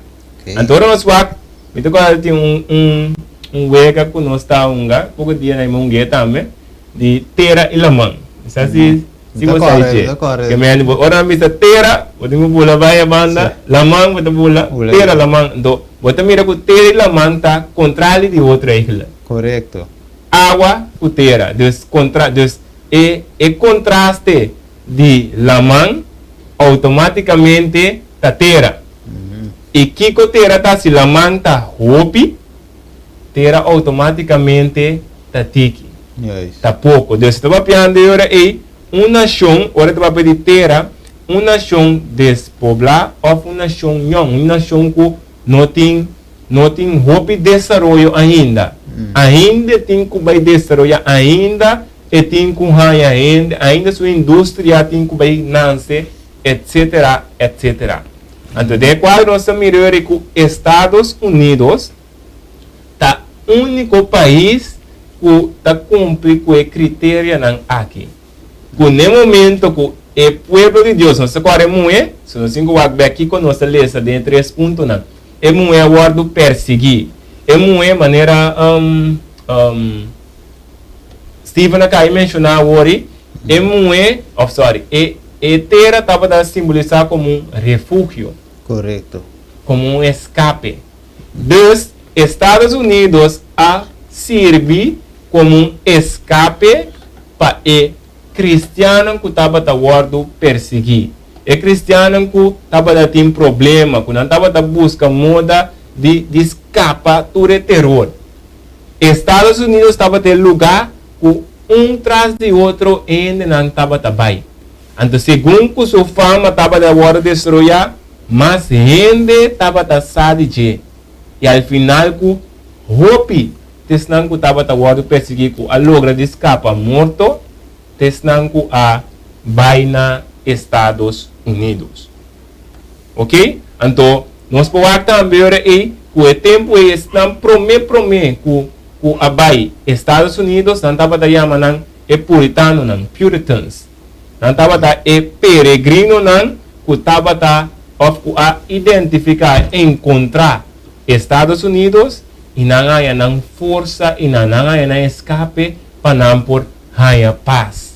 Anto ora nos wak, mi ta kòrda tin un, un, un wega ku nos ta hunga, poko dia na mi hung'é tambe, di tera i laman. Mi sa si. Si bo sa dje. Ke men bo ora nan bisa tera, bo tin ku bula bai e banda, laman bo ta bula, tera, laman. Anto bo ta mira ku tera i laman ta kontrali di otro eigentlik. Korekto. Awa ku tera. Dus kontra, dus e e kontraste di laman outomátikamente ta tera. I kiko tera ta si laman ta hopi? Tera outomátikamente ta tiki, ta poko. Dus ta papiando e ora ei, un nashon, ora ta papia di tera, un nashon despoblá òf un nashon yòn, un nashon ku no tin no tin hopi desaroyo ainda. Ainda e tin ku bai desaroyá, ainda e tin ku haña hende, ainda su industria tin ku bai nanse, etsetera, etsetera. Anto den e kuadro nos ta mira e ora ei ku Estados Unidos ta úniko pais ku ta kumpli ku e kriterianan aki. Ku n'e momento ku e pueblo di Dios, nos ta kòrda e muhé, si nos tin ku wak bèk kiko nos ta lesa den e tres puntonan, e muhé a wòrdu persiguí. E muhé, manera Steven a kai menshoná awor, e muhé, òf sòri, e e tera tabata simbolisá komo un refugio. Korekto. Komo un eskape. Dus, Estados Unidos a sirbi komo un eskape pa e kristiannan ku tabata wòrdu persiguí, e kristiannan ku tabata tin problema, ku nan tabata buska moda di di skapa tur e teror. Estados Unidos tabata e lugá ku un tras di otro hendenan tabata bai. Anto segun ku su fama tabata wòrdu desaroyá, Mas hende tabata sa di dje, i al final ku hopi t'esnan ku tabata wòrdu persiguí ku a logra di skapa morto, t'esnan ku a bai na Estados Unidos. Oke? Anto, nos por wak tambe ora ei ku e tempu ei esnan promé promé ku ku a bai Estados Unidos, nan tabata yama nan e puritanonan, Puritans. Nan tabata e peregrinonan ku tabata òf ku a identifiká, enkontrá Estados Unidos i nan haña nan forsa i nan nan haña nan eskape pa nan por haña pas,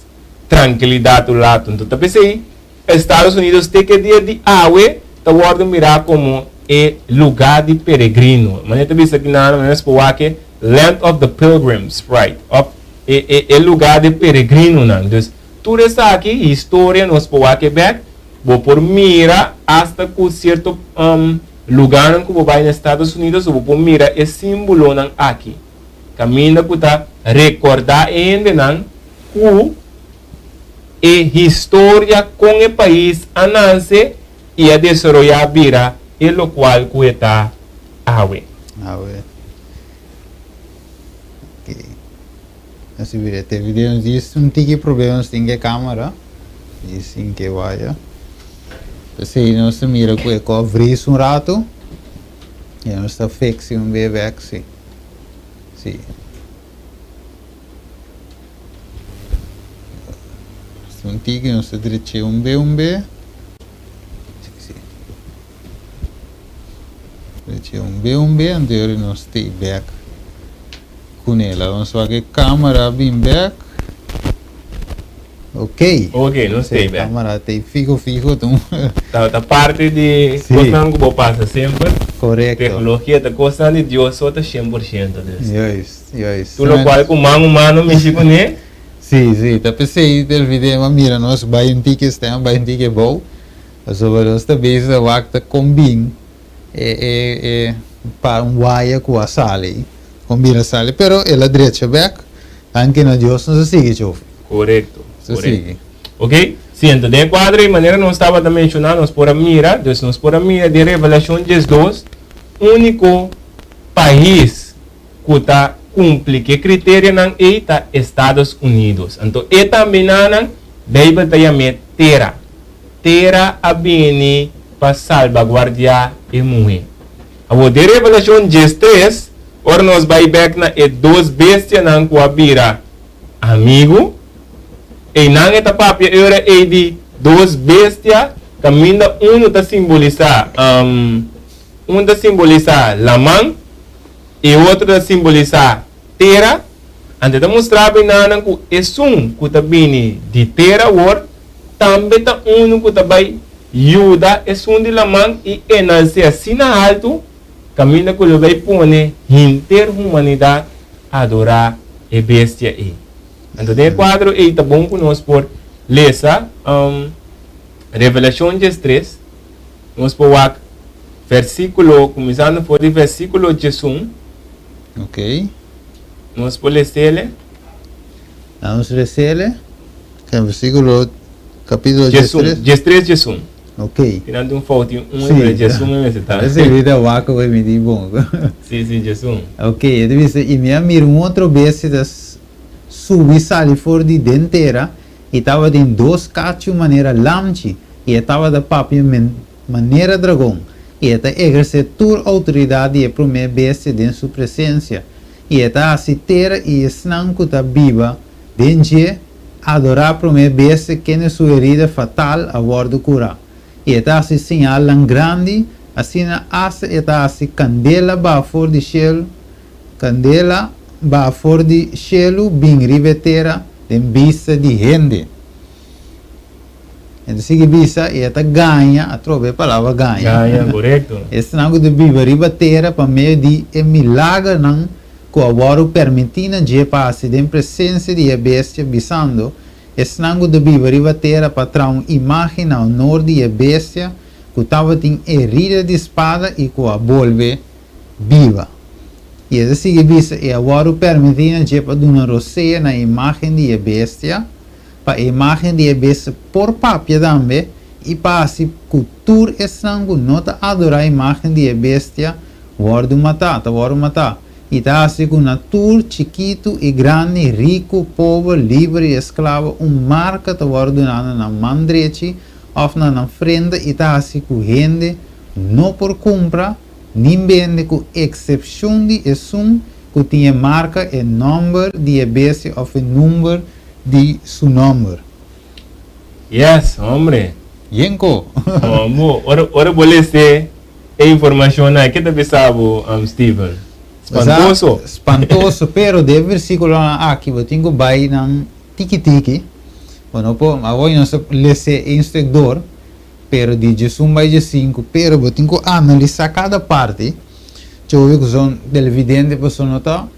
trankilidat un ratu. Enton ta p'esei Estados Unidos te ke dia di awe ta wòrdu mirá komo e lugá di peregrino. Manera ta bisa ki nan manera por wak e Land of the Pilgrims, right, òf e e e lugá di peregrinonan. Dus tur esaki historia nos por wak e bèk, bo por mira asta ku sierto lugánan ku bo bai na Estados Unidos bo por mira e símbolonan aki kaminda ku ta rekordá e hendenan ku e historia kon e pais a nanse i a desaroyá bira e lokual ku e ta awe. Awe. Ok. Nos a bira te video nos djis un tiki problema nos tin ku e kamera djis sin ke waya. P'esei nos ta mira ku e ko a vris un ratu i nos ta fix un be bek si. Si. Un tiki nos ta dreché un be un be. Sí, sí. Dreché un be un be, anto yori nos stay back kuné. La nos wak e camera bin back. Ok. Ok, nos stay back. Camera tei fijo fijo tum. Ta ta parte di Sí. kosnan ku bo pasa semper. Korekto. Teknologia ta kosnan di Dios so ta 100% dus. Juist. Juist. Tur lokual ku man humano mishi kuné. Sí, sí, ta p'esei del video a mira nos bai un tiki stem, bai un tiki abou, pasobra nos ta bezig ta wak ta kon bin e e e pa un waya ku a sali, kon bin a sali, pero el a drecha bek, danki na Dios nos a sigui chofi. Korekto, Nos a korekto. sigui. Ok, sí, anto den e kuadro ei manera nos tabata menshoná nos por a mira, dus nos por a mira den Revelashon 12 úniko pais ku ta kumpli ku e kriterianan ei ta Estados Unidos. Anto e tambe nanan Beibel ta yam'é tera. Tera a bini pa salbaguardiá e muhé. Awor den Revelashon 13, ora nos bai bèk na e dos bestianan ku a bira amigu, einan e ta papia e ora ei di dos bestia kaminda unu ta simbolisá un ta simbolisá laman, E otro ta simbolisá tera. Anto e ta mustra binanan ku esun ku ta bini di tera awor tambe ta unu ku ta bai yuda esun di laman i enalsé asina haltu kaminda ku lo bai pone henter humanidat adorá e bestia ei. Anto den e kuadro ei ta bon ku nos por lesa Revelashon 13. Nos por wak versíkulo, kuminsando for di versíkulo 11. Ok. Nos por lesele. Nos lesele. Den versíkulo, kapítulo 13. 13, 11. Ok. Tinan un fout tin un, pero 11 e mester ta. Ese vida wak hoy mi di bon. Sí, sí, 11. Ok, e ta bisa, i mi a mira un otro bestia ta subi sali for di den tera, I tabatin dos kachu manera lamchi, i e tabata papia manera dragon, i e ta ehersé tur outoridat di e promé bestia den su presensia, i e ta hasi tera i esnan ku ta biba den dje adorá promé bestia kende su herida fatal a wòrdu kurá. I e ta hasi señalnan grandi, asina asta e ta hasi kandela baha for di shelu, Kandela baha for di shelu bin riba e tera den bista di hende. E ta sigui bisa i e ta gaña, atrobe e palabra gaña. Gaña, korekto. Esnan ku ta biba riba tera pa medio di e milagernan ku a wòrdu permití na dje pa hasi den presensia di e bestia, bisando, Esnan ku ta biba riba tera pa traha un imágen na honor di e bestia ku tabatin herida di spada i ku a bolbe biba. I e ta sigui bisa, E a wòrdu permití na dje pa duna rosea na e imágen di e bestia, pa e imágen di e bestia por papia tambe, i pa hasi ku tur esnan ku no ta adorá e imágen di e bestia wòrdu matá, ta wòrdu matá. I ta hasi ku na tur, chikitu i grandi, riku, pober, liber i esklabo, un marka ta wòrdu duná na nan man drechi òf na nan frente, i ta hasi ku hende no por kumpra, ni bende ku eksepshon di esun ku tin e marka, e nòmber di e bestia òf e number di su nòmber. Yes, hombre. Yenko. Hombo, ora ora bo lese e informashonnan, ke ta bisa bo, Steven? Spantoso. Spantoso, pero den e versíkulonan aki bo tin ku bai nan tiki tiki. Bo no por, awor nos ta lese e instrukdor, pero di diesun bai diesinku, pero bo tin ku analisá kada parti. Tjoe ku son televidente pasobra no ta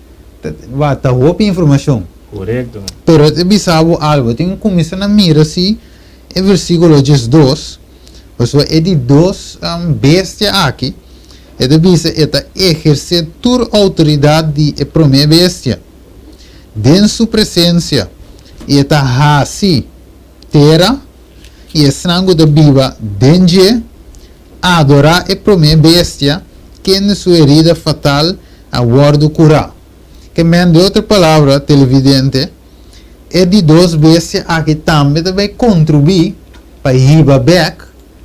ta hopi informashon. Korekto. Pero e bisa bo algu. Bo tin ku kuminsá na mira si e versíkulo 12, pasobra e di dos bestia aki, e ta bisa e ta ehersé tur outoridat di e promé bestia den su presensia, i e ta hasi tera i esnan ku ta biba den dje adorá e promé bestia kende su herida fatal a wòrdu kurá. Ke men, di otro palabra, televidente, e di dos bestia aki tambe ta bai kontribuí pa hiba bèk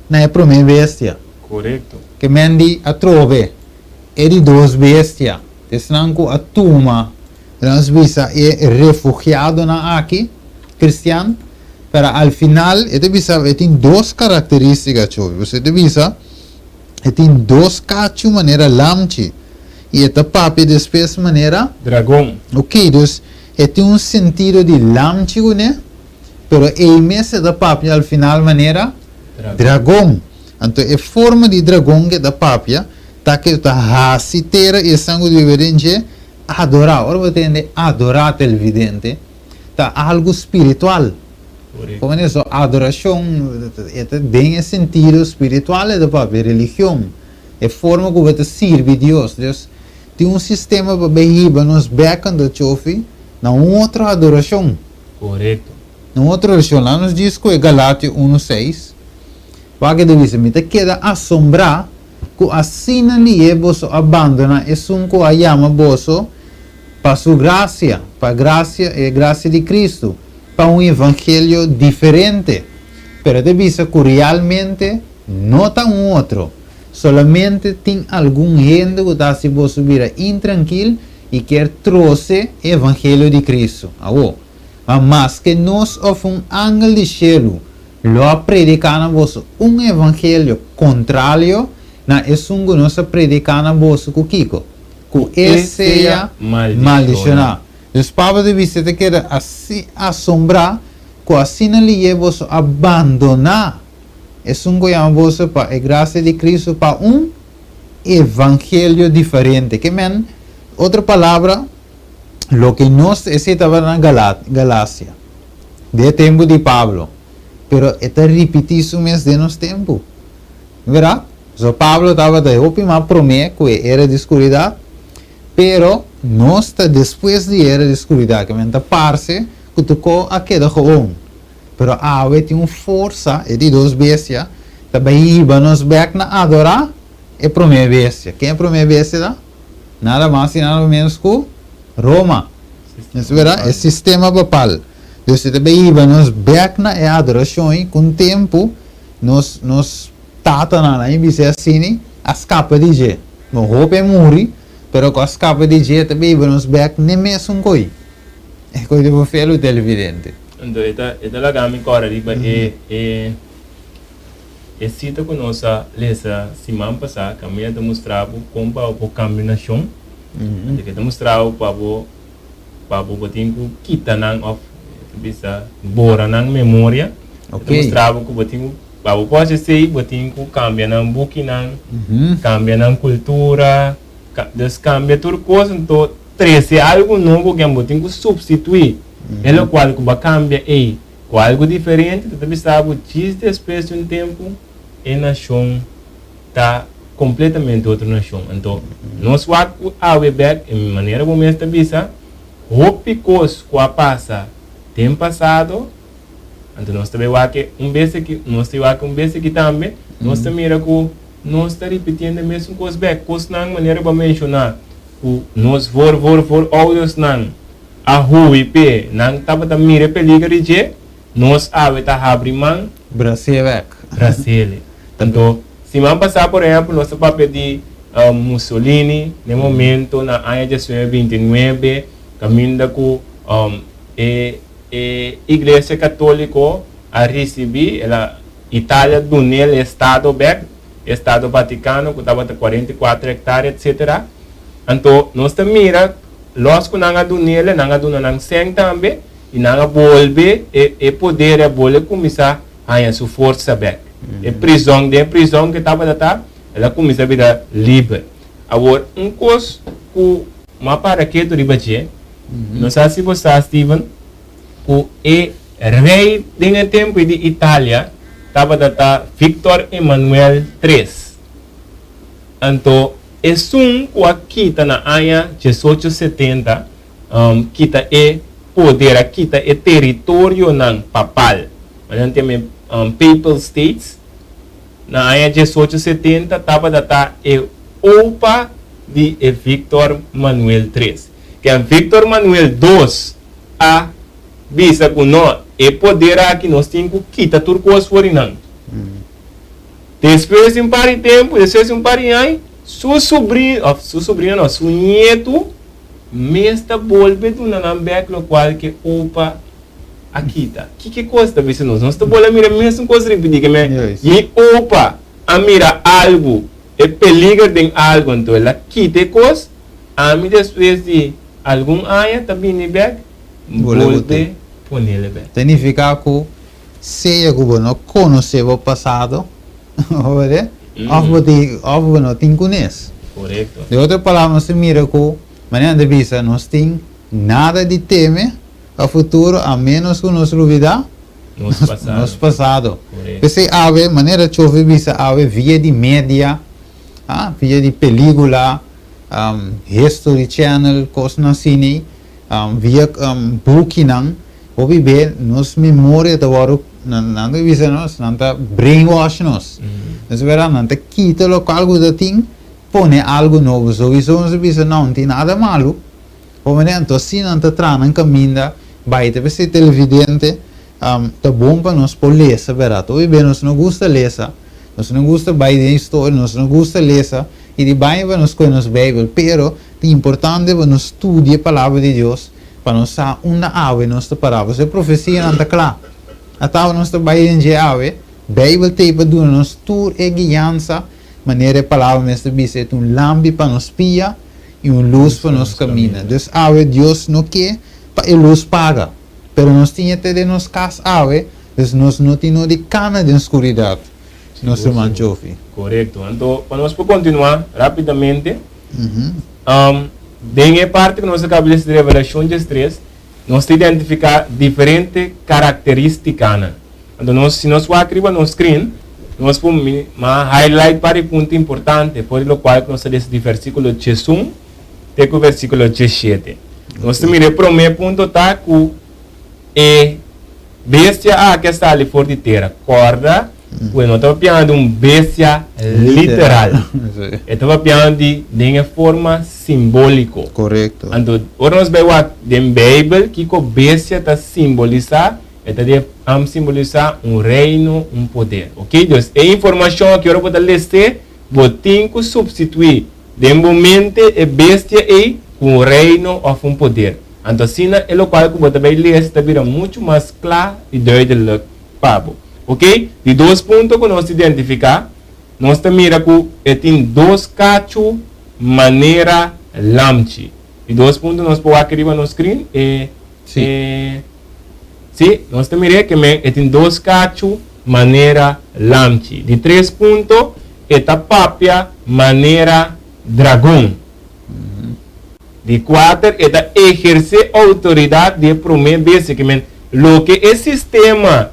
na e promé bestia. Korekto. Ke men di atrobe, e di dos bestia, esnan ku a tuma, nos bisa e refugiadonan aki, kristian, pero al final e ta bisa e tin dos karakterístika, Chobi. Pasobra e ta bisa e tin dos kachu manera lamchi i e ta papia despues manera. Dragon. Ok, dus e tin un sentido di lamchi kuné, pero ei mes e ta papia al final manera dragon. Anto e forma di dragon ku e ta papia ta ku e ta hasi tera i esnan ku ta biba den dje adorá. Ora bo tende adorá televidente ta algu spiritual. Komo di so adorashon e ta den e sentido spiritual e ta papia, religion, e forma ku bo ta sirbi Dios. Dios tin un sistema pa bai hiba nos bek anto chofi na un otro adorashon. Korekto. Na un otro adorashon. Laga nos djis ku e Galatio unu seis. Wak e ta bisa, Mi ta keda asombrá ku asina lihe boso a bandoná esun ku a yama boso pa su grasia, pa grasia, e grasia di Kristu, pa un evangelio diferente. Pero e ta bisa ku realmente no ta un otro. Solamente tin algun hende ku ta hasi boso bira intrankil i kier trose e evangelio di Kristu. Awor, ma maske nos òf un angel di shelu lo a prediká na boso un evangelio kontralio na esun ku nos a prediká na boso ku kiko? Ku e sea maldishoná. Dus Pablo ta bisa e ta keda asi asombrá ku asina liye boso a bandoná esun ku yama boso pa e grasia di Kristu pa un evangelio diferente. Ke men, otro palabra, loke nos, esei tabata na Galasia, den e tempu di Pablo, pero e ta ripití su mes den nos tempu. Berdad? So Pablo tabata e hopi mas promé ku e era di skuridat, pero nos ta despues di e era di skuridat, ke men ta parse ku tur kos a keda gewoon. Pero awe tin un forsa, e di dos bestia, ta bai hiba nos bèk na adorá e promé bestia. Ken e promé bestia ta? Nada mas i nada ménos ku Roma. Nos bira e sistema papal. Dus e ta bai hiba nos bèk na e adorashon ei ku un tempu nos nos tatanan a bisa asini a skapa di dje. No hopi a muri, pero ku a skapa di dje ta bai hiba nos bèk n'e mesun koi. E koi di bo felu televidente. Anto e ta e ta laga mi kòrda riba e e e sita ku nos a lesa siman pasá kaminda ta mustra bo kon pa bo por kambia nashon. Anto ke ta mustra bo pa bo pa bo bo tin ku kita nan òf ta bisa bora nan memoria. E ta mustra bo ku bo tin ku pa bo por hasi esei bo tin ku kambia nan bukinan, kambia nan kultura, dus kambia tur kos anto trese algu nobo ken bo tin ku supstituí e lokual ku bo a kambia ei ku algu diferente, ta ta bisa bo djis despues di un tempu e nashon ta kompletamente otro nashon. Anto nos wak ku awe bèk e manera bo mes ta bisa hopi kos ku a pasa den pasado, anto nos ta bai wak e un bes aki, nos ta wak un bes aki tambe, nos ta mira ku nos ta ripitiendo e mesun kos bèk, kosnan manera bo a menshoná. Ku nos voor voor voor oudersnan a hui p'e, nan tabata mira e peliger di dje, nos awe ta habri man. Bras'é bèk. Bras'ele. Anto, siman pasá, por ehèmpel, nos ta papia di Mussolini, n'e momento na aña diesnuebe binti nuebe, kaminda ku e e Iglesia Katóliko. a risibí, el a Italia dun'el e estado bèk, e estado Vatikano ku tabata 44 hektárea etsetera. Anto nos ta mira lòs ku nan a dun'el, nan a duna nan sèn tambe i nan a bolbe e e poder a bolbe kuminsá haña su forsa bèk. E prizòn, den e prizòn ku e tabata ta, el a kuminsá bira liber. Awor un kos ku m'a para ketu riba dje, no sa si bo sa Steven, ku e rei den e tempu di Italia tabata ta Victor Emmanuel tres. Anto esun ku a kita na aña diesocho setenta kita e poder, a kita e teritorionan papal, nan ta yama e Papal States, na aña 1870 tabata ta e opa di e Victor Manuel tres. Ken Victor Manuel dos a bisa ku no, e poder aki nos tin ku kita tur kos for di nan. Despues di un par di tempu, despues di un par di aña, su subrino, òf su subrino no, su nietu mes ta bolbe duna nan bèk lokual ke opa a kita. Kiko e kos ta bisa nos? Nos ta bolbe mira mesun kos ripití, ke men mi opa a mira algu, e peliger den algu, anto el a kita e kos, ami despues di algun aña ta bini bèk, bolbe ponele bèk. Ta nifiká ku sea ku bo no konosé bo pasado, bo òf bo tin òf bo no tin kunes. Korekto. Den otro palabra nos ta mira ku manera nan ta bisa nos tin nada di teme pa futuro a ménos ku nos lubidá Nos pasado. nos pasado. Korekto. P'esei awe manera Chofi bisa awe via di media, via di pelíkula, History Channel, kosnan asina, via bukinan, hopi be nos memoria ta wòrdu, nan ta bisa nos, nan ta brainwash nos. Nos bera nan ta kita lokual ku ta tin, pone algu nobo. Souiso nos ta bisa no, no tin nada malu. Por manera anto asina nan ta traha nan kaminda bai ta p'esei televidente ta bon pa nos por lesa bèrdat. Hopi be nos no gusta lesa, nos no gusta bai den historia, nos no gusta lesa i di bai pa nos kohe nos Beibel, pero ta importante pa nos studia e Palabra di Dios pa nos sa unda awe nos ta pará. Pasobra e profesianan ta kla. Ata awe nos ta bai den dje awe, Beibel t'ei pa duna nos tur e guiansa, manera e Palabra mes ta bisa, e ta un lampi pa nos pia i un lus pa nos kaminda. Dus awe Dios no ke pa e lus paga, pero nos tin e te den nos kas awe, dus nos no tin no di kana den skuridat, nos ruman Jofi. Korekto. Anto pa nos por kontinuá rápidamente, den e parti ku nos a kaba di lesa di Revelashon diestres, nos ta identifiká diferente karakterístikanan. Anto nos, si nos wak riba nos screen, nos por ma highlight par di punto importante for di lokual ku nos ta lesa di versíkulo 11 te ku versíkulo 17. Nos ta mira e promé punto ta ku e bestia aki a sali for di tera. Kòrda ku e no ta papiando di un bestia literal. E ta papiando di den e forma simbóliko. Korekto. Anto ora nos bai wak den Beibel kiko bestia ta simbolisá, E ta di am simbolisá un reino, un poder. Ok, dus e informashon aki ora bo ta les'é, bo tin ku supstituí den bo mente e bestia ei ku un reino òf un poder. Anto asina e lokual ku bo ta bai lesa ta bira muchu mas kla i duidelik pa bo. Ok, di dos punto ku nos identifiká, nos ta mira ku e tin dos kachu manera lamchi. Di dos punto nos por wak riba nos screen e e. Sí, nos ta mir'é ke men e tin dos kachu manera lamchi. Di tres punto, e ta papia manera dragon. Di kuater, e ta ehersé outoridat di e promé bestia, ke men loke e sistema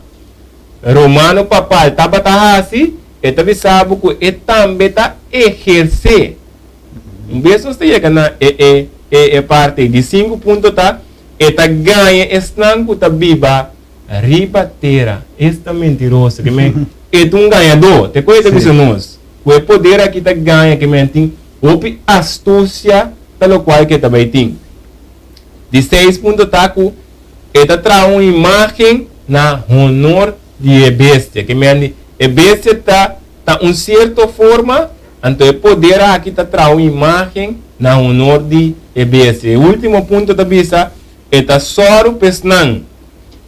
romano papal tabata hasi, e ta bisa bo ku e tambe ta ehersé. Un bes nos ta yega na e e e parti ei. Di sinku punto ta. E ta gaña esnan ku ta biba riba tera. Esta mentiroso. Ke men e ta un gañadó. Te ku e ta bisa nos ku e poder aki ta gaña ke men tin hopi astusia ta lokual ke ta bai tin. Di seis punto ta ku e ta traha un imágen na honor di e bestia. Ke men di e bestia ta ta un sierto forma, anto e poder aki ta traha un imágen na honor di e bestia. E último punto ta bisa, E ta sòru pa esnan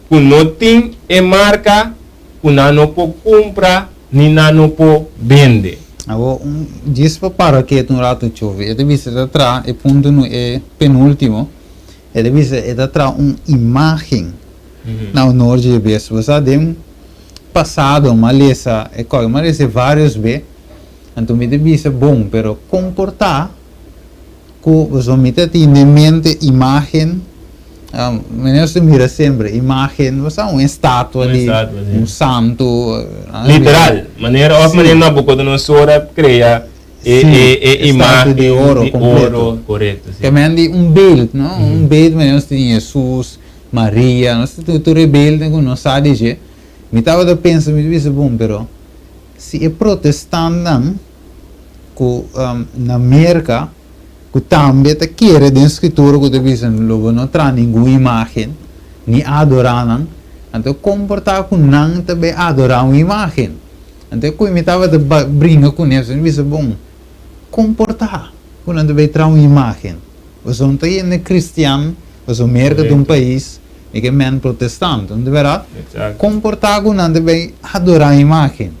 ku no tin e marka. ku nan no por kumpra ni nan no por bende. Awor, un djis pa para ketu un ratu Chovi, e ta bisa e ta traha e punto nu e penultimo, e ta bisa e ta traha un imagen na honor dje bes. Bo sa den pasado m'a lesa e kòke, m'a lesa e varios be, anto mi ta bisa bon, pero kon por ta Ku boso mi ta tin den mente imágen, manera nos ta mira semper imágen, bo sa un estatua di un santu. Literal, manera òf manera Nabucodonosor a krea e imágen di oro kompleto. Korekto, si. Ke men di un beeld, no? Un beeld manera nos tin Hesus, Maria, nos tin tur e beeldnan ku nos sa di dje. Mi tabata pensa, mi ta bisa bon, pero si e protestantnan ku na Merka ku tambe ta kere den Skritura ku ta bisa lo bo no traha ningun imágen ni adorá nan, anto kon por ta ku nan ta bai adorá un imágen? Anto e ku mi tabata bringa kuné, mi bisa, Bon, kon por ta ku nan ta bai traha un imágen? Pasobra no ta hende kristian, pasobra Merka ta un pais di ke men protestant, no ta bèrdat? Kon por ta ku nan ta bai adorá imágen?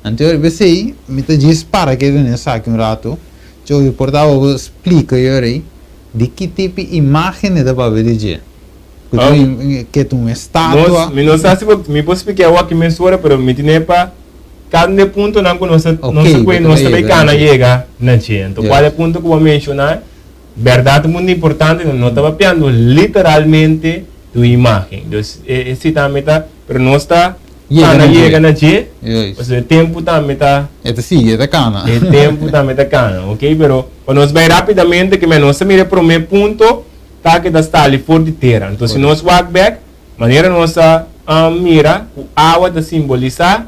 Anto riba esei mi ta djis para ketu den esaki un ratu, Joey por ta bo splika yorei di ki tipi imagen e ta papia di dje. Ku ta ke ta un estatua. Nos, mi no sa si bo, mi por splika awor aki mesora, pero mi tine pa kada un di e puntonan ku nos ta, nos ta kue, nos ta bay kana yega na dje. Anto kual e punto ku bo a menshoná, bèrdat ta mundu importante, no ta papiando literalmente di un imagen. Dus e si tambe ta, pero nos ta. Yega na dje. Yega na dje. Juist. Pasobra e tempu tambe ta. E ta sigui, e ta kana. E tempu tambe ta kana, ok. Pero pa nos bai rapidamente ke nos ta mira e prome punto ta ke ta stali for di tera. Anto si nos wak bek, manera nos a mira ku awa ta simbolisá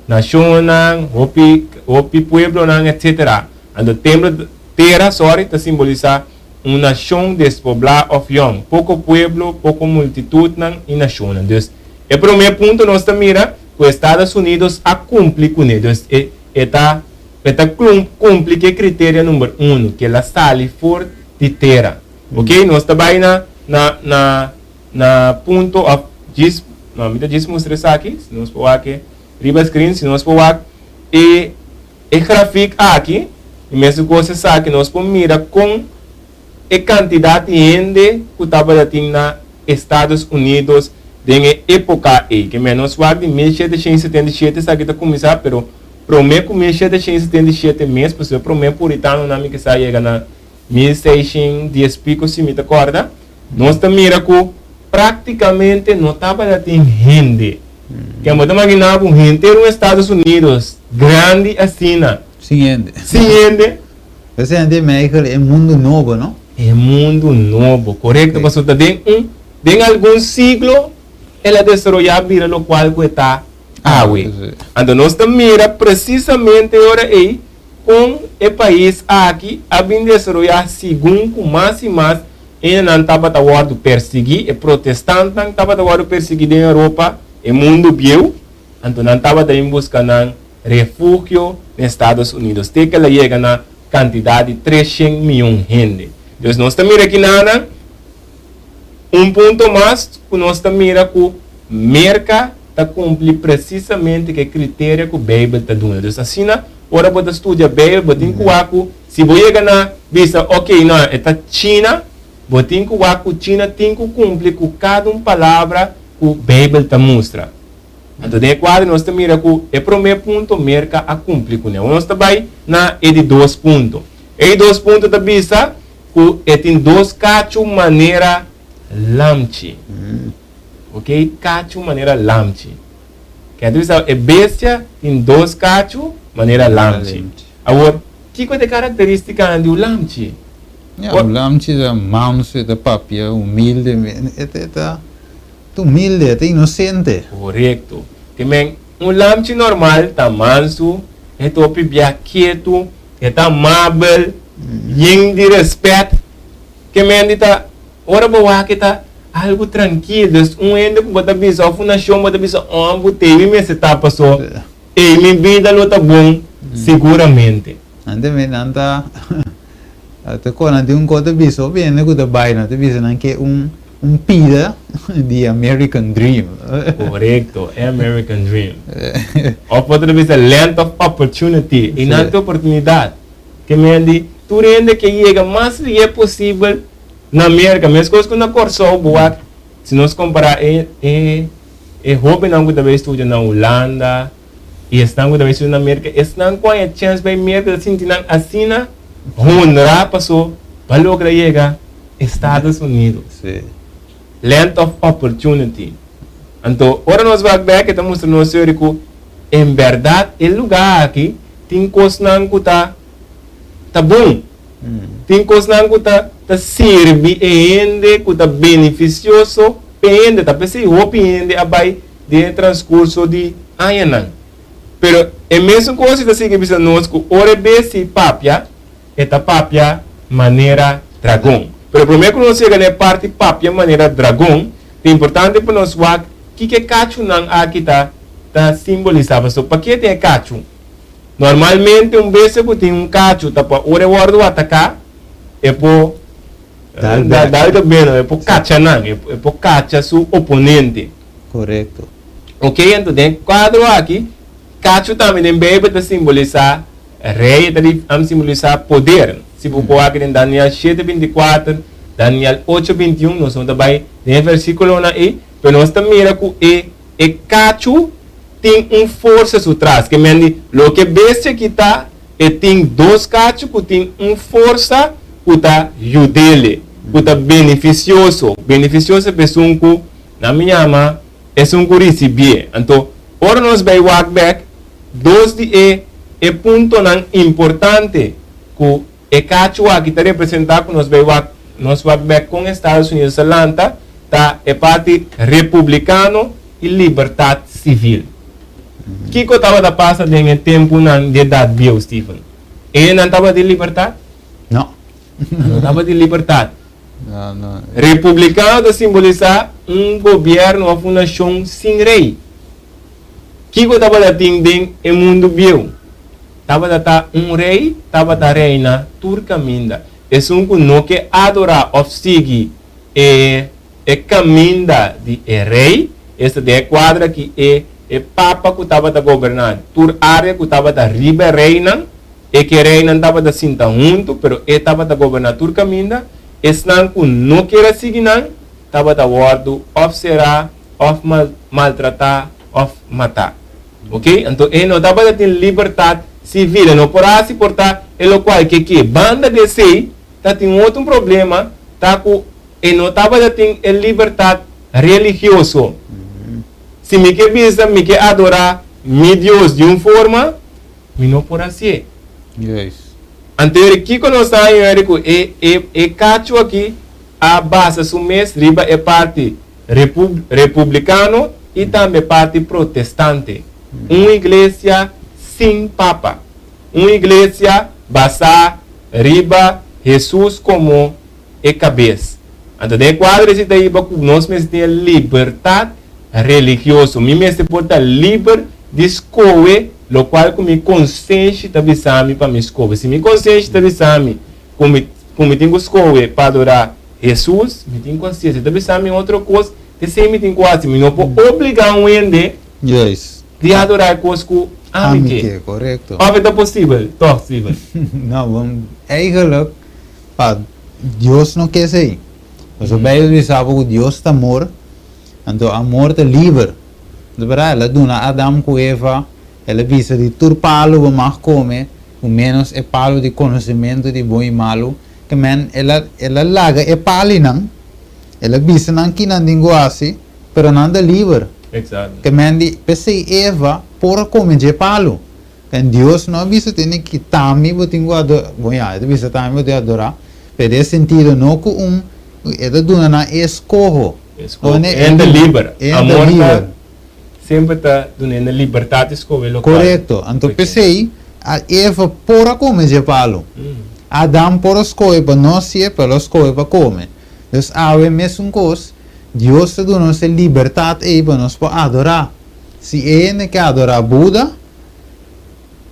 nashonnan, hopi hopi pueblonan etsetera. Anto templo tera sorry ta simbolisá un nashon despoblá òf yòn, poko pueblo, poko multitutnan i nashonnan. Dus E promé punto nos ta mira ku Estados Unidos a kumpli kuné. Dus e e ta e ta kumpli ku e kriterio number uno, ku el a sali for di tera. Oke, nos ta bai na na na na punto òf djis, no mi ta djis mustra esaki, si nos por wak e riba screen, si nos por wak e e grafik aki, i mesun kos esaki nos por mira kon e kantidat di hende ku tabata tin na Estados Unidos den e époka ei. Ke ménos wak di 1777 esaki ta kuminsá, pero promé ku 1777 mes, pasobra e promé puritanonan mi kisa yega na 1610 piko si mi ta kòrda, nos ta mira ku práktikamente no tabata tin hende. Ke bo ta maginá bo henter un Estados Unidos grandi asina. Sin hende. Sin hende. Esei nan tin Michael e mundu nobo, no? E mundu nobo, korekto, pasobra ta den un, den algun siglo el a desaroyá bira lokual ku e ta awe. Anto nos ta mira presisamente e ora ei kon e pais aki a bin desaroyá segun ku mas i mas hendenan tabata wòrdu persiguí, e protestantnan tabata wòrdu persiguí den Europa, e mundu bieu, anto nan tabata bin buska nan refugio na Estados Unidos te ke el a yega na kantidat di 300 mion hende. Dus nos ta mira aki nanan un punto mas ku nos ta mira ku Merka ta kumpli presisamente ku e kriteria ku Beibel ta duna. Dus asina ora bo ta studia Beibel bo tin ku wak ku si bo yega na bisa ok no e ta China, bo tin ku wak ku China tin ku kumpli ku kada un palabra ku Beibel ta mustra. Anto den e kuadro nos ta mira ku e promé punto Merka a kumpli kuné. Awor nos ta bai na e di dos punto. E di dos punto ta bisa ku e tin dos kachu manera lamchi. Oke, kachu manera lamchi. Ke ta bisa e bestia tin dos kachu manera lamchi. Awor, kiko ta e karakterístikanan di un lamchi? Ya, un lamchi ta mansu, e ta papia humilde, e ta. Ta humilde, ta inosente. Korekto. Te men, un lamchi normal ta mansu, e ta hopi bia ketu, e ta amabel, yen di respet. Ke men di ta, ora bo wak e ta algu trankil. Dus un hende ku bo ta bisa òf un nashon bo ta bisa, oh, bo te mi mester ta paso ei mi bida lo ta bon siguramente. Nan ta men, nan ta, ta kon nan tin un kos ta bisa, hopi hende ku ta bai nan ta bisa nan ke un. Un pida di American Dream. Korekto, e American Dream. Òf otro bisa Land of Opportunity, i nan tin oportunidat. Ke men di tur hende ke yega mas lihé posibel na Merka. Meskos ku na Kòrsou bo wak, si nos kompará e e e hóbennan ku ta bai studia na Hulanda i esnan ku ta bai studia na Merka, esnan ku haña chèns bai Merka ta sinti nan asina honrá paso bo a logra yega Estados Unidos. Sí. Land of opportunity. Anto, ora nos wak bek e ta mustra nos seri ku en bèrdat e lugá aki tin kosnan ku ta ta bon. Tin kosnan ku ta ta sirbi e hende, ku ta benefisioso p'e hende. Ta p'esei hopi hende a bai den e transkurso di añanan. Pero e mesun kos i ta sigui bisa nos ku ora e bes i papia, E ta papia manera dragon. Pero promé ku nos yega na e parti papia manera dragon, ta importante pa nos wak kiko e kachunan aki ta ta simbolisá. Pasobra pak'é tin e kachu? Normalmente un bestia ku tin un kachu ta pa ora e wòrdu ataká e por Dal bèk. dal kabena, e por kacha nan, e por kacha su oponente. Korekto. Oke, anto den e kuadro aki, kachu tambe den Beibel ta simbolisá Rei ta di am simbolisá poder. Si bo por wak den Daniel shete 24, Daniel ocho 21, nos no ta bai den e versíkulonan ei, pero nos ta mira ku e e kachu tin un forsa su tras. Ke men di loke bestia aki ta, e tin dos kachu ku tin un forsa ku ta yud'ele, ku ta benefisioso. Benefisioso pa esun ku nan mi yama esun ku risibié. Anto, ora nos bai wak bèk, Dos di e e puntonan importante ku e kachu aki ta representá ku nos bai wak nos wak bèk kon Estados Unidos a lanta ta e parti republikano i libertat sivil. Kiko tabata pasa den e tempunan di edat bieu, Steven? Enan tabatin libertat? No. Nan no tabatin libertat. No, no. Republikano ta simbolisá un gobièrnu òf un nashon sin rei. Kiko tabata tin den e mundu bieu? Tabata ta un rei tabata reina tur kaminda. Esun ku no ke adorá òf sigui e e kaminda di e rei, esta den e kuadro aki e e papa ku tabata goberná tur área ku tabata riba e reinan, e ku e reinan tabata sinta huntu, pero e tabata goberná tur kaminda, esnan ku no kier a sigui nan tabata wòrdu òf será òf maltratá òf matá. Ok, anto e no tabata tin libertat sivil, e no por hasi por ta e lokual ke ke. Banda di esei ta tin otro un problema, ta ku e no tabata tin e libertat religioso. Si mi ke bisa mi ke adorá mi Dios di un forma, mi no por hasié. Anto yori kiko nos ta haña yori ku e e e kachu aki a basa su mes riba e parti republikano i tambe parti protestante. Un iglesia sin papa. Un iglesia basá riba Hesus komo e kabes. Anto den e kuadro esi ta hiba ku nos mester tin e libertat religioso. Mi mester por ta liber di skohe lokual ku mi konsenshi ta bisa mi pa mi skohe. Si mi konsenshi ta bisa mi ku mi ku mi tin ku skohe pa adorá Hesus, mi tin ku hasié. Si ta bisa mi otro kos, esei mi tin ku hasi. Mi no por obligá un hende di adorá e kos ku ami Ami ke. Korekto. Òf e ta posibel tòg, Steven? No, bon, eigenlijk pa Dios no ke esei. Pasobra Bijbel bisa bo ku Dios ta amor, anto amor ta liber. Ta berdad, el a duna Adam ku Eva, el a bisa di tur palu bo mag kome, ku ménos e palu di konosementu di bon i malu. Ke men, el a, el a laga e palinan, el a bisa nan ki nan tin ku hasi, pero nan ta liber. Exacto. Ke men di, p'esei Eva por a kome dje palu. En Dios no a bisa tene ki tambe bo tin ku adorá, bon ya, e ta bisa tambe bo tin adorá, pero den e sentido no ku un, e ta duna nan e eskoho. Eskoho, e hende liber. Amor ta semper ta duna hende libertat di skohe lokual. Korekto. Anto p'esei Eva por a kome dje palu. Adam por a skohe pa no hasié, pero el a skohe pa kome. Dus awe mesun kos, Dios ta duna nos e libertat ei pa nos por adorá. Si e hende ke adorá Buda,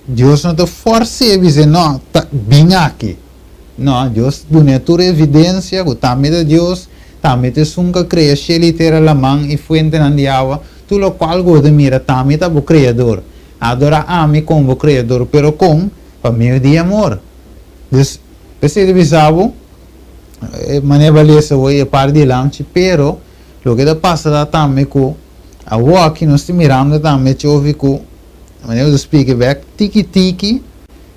Dios no ta fòrs'é bis'é, No, ta bin aki. No, Dios dun'é tur evidensia ku tambe ta Dios. T'ami ta esun ku a krea shelu i tera, laman i fuentenan di awa, tur lokual ku bo ta mira, t'ami ta bo Kreador. Adorá ami komo bo Kreador, pero kon? Pa medio di amor. Dus, p'esei ta bisa bo, e manera bo a lesa awor e par di lamchi, pero loke ta pasa ta tambe ku awor aki nos ta mirando tambe chofi ku, manera bo ta splika bek, tiki tiki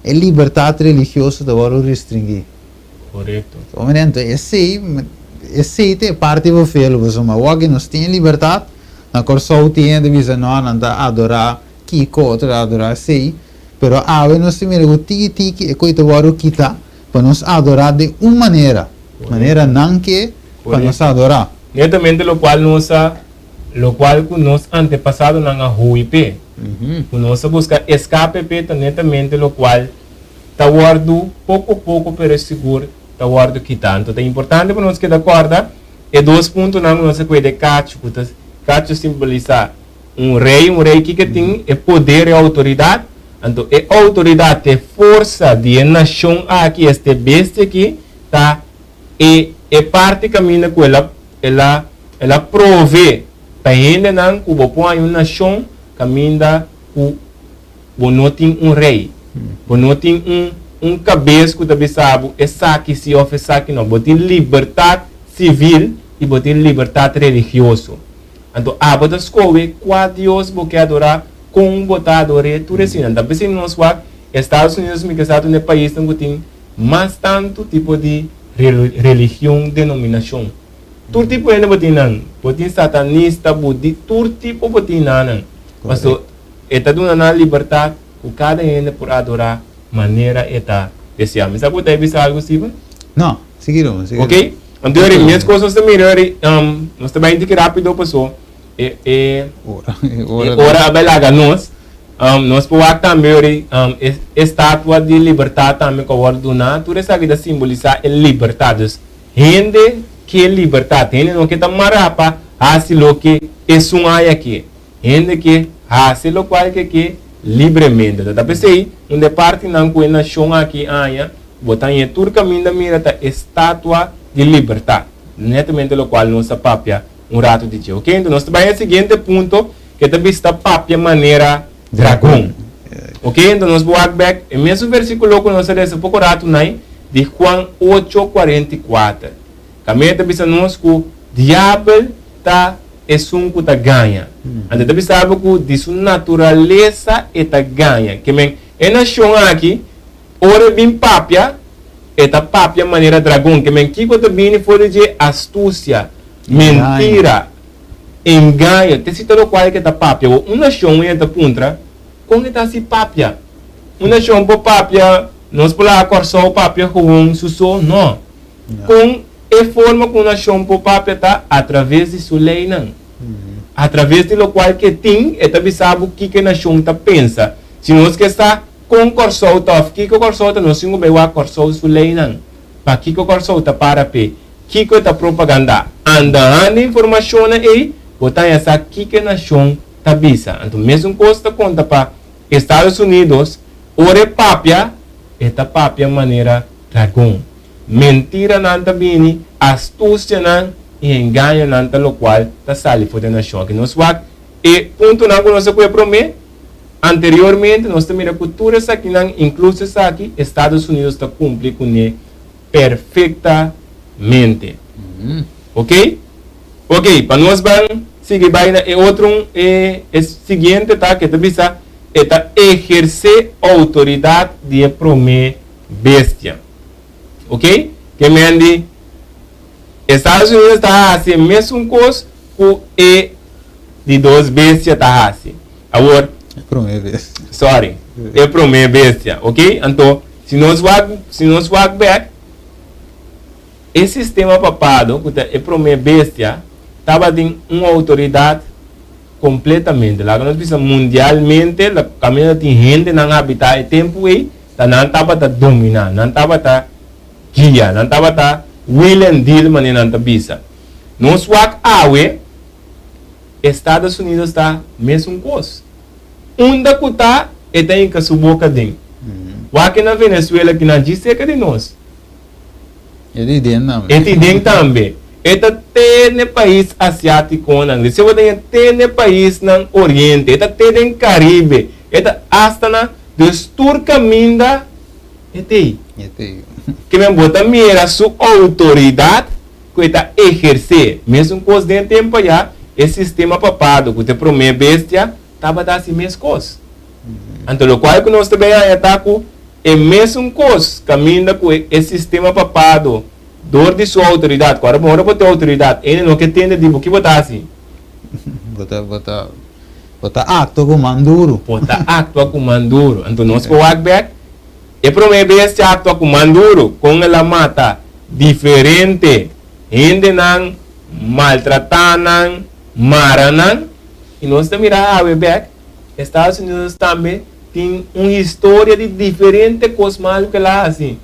e libertat religioso ta wòrdu restringí. Korekto. Anto esei, esei ta e parti bofelo, pasobra awor aki nos tin e libertat, na Kòrsou tin hende bisa no, nan ta adorá kiko, otro ta adorá esei, pero awe nos ta mira ku tiki tiki e kos ta wòrdu kitá pa nos adorá den un manera, manera nan ke pa nos adorá. Netamente lokual nos a, lokual ku nos antepasadonan a hui p'e, ku nos a buska eskape p'e ta netamente lokual ta wòrdu poko poko pero sigur ta wòrdu kitá. Anto ta importante pa nos keda kòrda e dos puntonan ku nos a kue de kachu, ku ta kachu simbolisá un rei, un rei kiko tin e poder, e outoridat. Anto e outoridat, e forsa di e nashon aki, este bestia aki, ta e e parti kaminda ku el a el a el a prove pa hendenan ku bo por haña un nashon kaminda ku Bo no tin un rei. Bo no tin un un kabes ku ta bisa bo esaki si òf esaki no. Bo tin libertat sivil i bo tin libertat religioso. Anto abo ta skohe kua Dios bo ke adorá, kon bo ta ador'é, tur esina. Ta p'esei nos wak Estados Unidos mi ke sa ta un e paisnan ku tin mas tantu tipo di religion, denominashon. Tur tipo hende bo tin nan. Bo tin satanista, budi, tur tipo bo tin nan. Paso E ta duna nan libertat ku kada hende por adorá manera e ta deseá. Mi sa ku bo ta bisa algu, Steven? No, sigui Roman, sigui Ok, anto yori mes kos nos ta mira yori, nos ta bai un tiki rápido paso e e Ora, e ora a bai laga nos. Nos por wak tambe yori e estatua di libertat tambe ku a wòrdu duná, tur esaki ta simbolisá e libertat. Dus hende ke libertat, hende no ke ta mará pa hasi loke esun haya ke. Hende ke hasi lokual ke ke libremente. Ta p'esei un de partinan ku e nashon aki haña, bo ta hañ'é tur kaminda mira ta e Statua di Libertat. Netamente lokual nos a papia un ratu di dje. Oke, enton nos ta bai e siguiente punto ke ta bisa ta papia manera dragon. Oke, enton nos bo wak bèk e mesun versíkulo ku nos a lesa poko ratu nai di Juan ocho 44. Kaminda ta bisa nos ku diabel ta esun ku ta gaña. Anto e ta bisa bo ku di su naturalesa e ta gaña. Ke men, e nashon aki, ora e bin papia, e ta papia manera dragon. Ke men, kiko ta bini for di dje? Astusia, mentira, engaño. Te si ta lokual ke ta papia. Bo un nashon un hende ta puntra, kon e ta hasi papia? Un nashon por papia, nos por laga Kòrsou papia gewoon su so? No. Kon e forma ku un nashon por papia ta atraves di su leinan. Atraves di lokual ke tin, e ta bisa bo kiko e nashon ta pensa. Si nos ke sa kon Kòrsou ta òf kiko Kòrsou ta, nos tin ku bai wak Kòrsou su leinan. Pa kiko Kòrsou ta para p'e? Kiko e ta propagandá? Andahando informashonnan ei, bo ta haña sa kiko e nashon ta bisa. Anto mesun kos ta konta pa Estados Unidos, ora e papia, e ta papia manera dragon. Mentiranan ta bini, astusianan i engañonan ta lokual ta sali for di e nashon. Aki nos wak e puntonan ku nos a kue promé. Anteriormente nos ta mira ku tur esakinan, inkluso esaki, Estados Unidos ta kumpli kuné perfektamente. Oke? Oke, pa nos ban sigui bai na e otro, e siguiente ta ke ta bisa e ta ehersé outoridat di e promé bestia. Ok? Ke men di Estados Unidos ta hasi e mesun kos ku e di dos bestia ta hasi. Awor. E promé bestia. Sorry. E promé bestia. Ok? Anto, si nos wak, si nos wak bek, e sistema papado, ku ta e promé bestia, tabatin un outoridat kompletamente. Laga nos bisa mundialmente, kaminda tin hendenan habitá e tempu ei, Ta nan tabata dominá, nan tabata guia, nan tabata wheel and deal manera nan ta bisa. Nos wak awe, Estados Unidos ta mesun kos. Unda ku ta, e ta hinka su boka den. Wak e na Venezuela ki nan djis serka di nos. E tin den tambe. E tin den tambe. E ta te n'e pais asiátikonan, di sebo den e te n'e paisnan oriente, e ta te den Karibe, e ta asta na, dus tur kaminda e t'ei. E t'ei. Ke men bo ta mira su outoridat ku e ta ehersé. Mesun kos den e tempu ayá, e sistema papado ku ta e promé bestia tabata hasi mes kos. Anto lokual ku nos ta bin haña ta ku e mesun kos kaminda ku e sistema papado Dor di su outoridat. Ku ora bo ora bo tin outoridat, hende no ke tende di bo. Ki bo ta hasi? Bo ta, bo ta, bo ta aktua ku man duru. Bo ta aktua ku man duru. Anto nos por wak bek, e promé bestia aktua ku man duru, kon el a mata diferente hendenan, maltratá nan, mara nan. I nos ta mira awe bek, Estados Unidos tambe tin un historia di diferente kos malu ku el a hasi.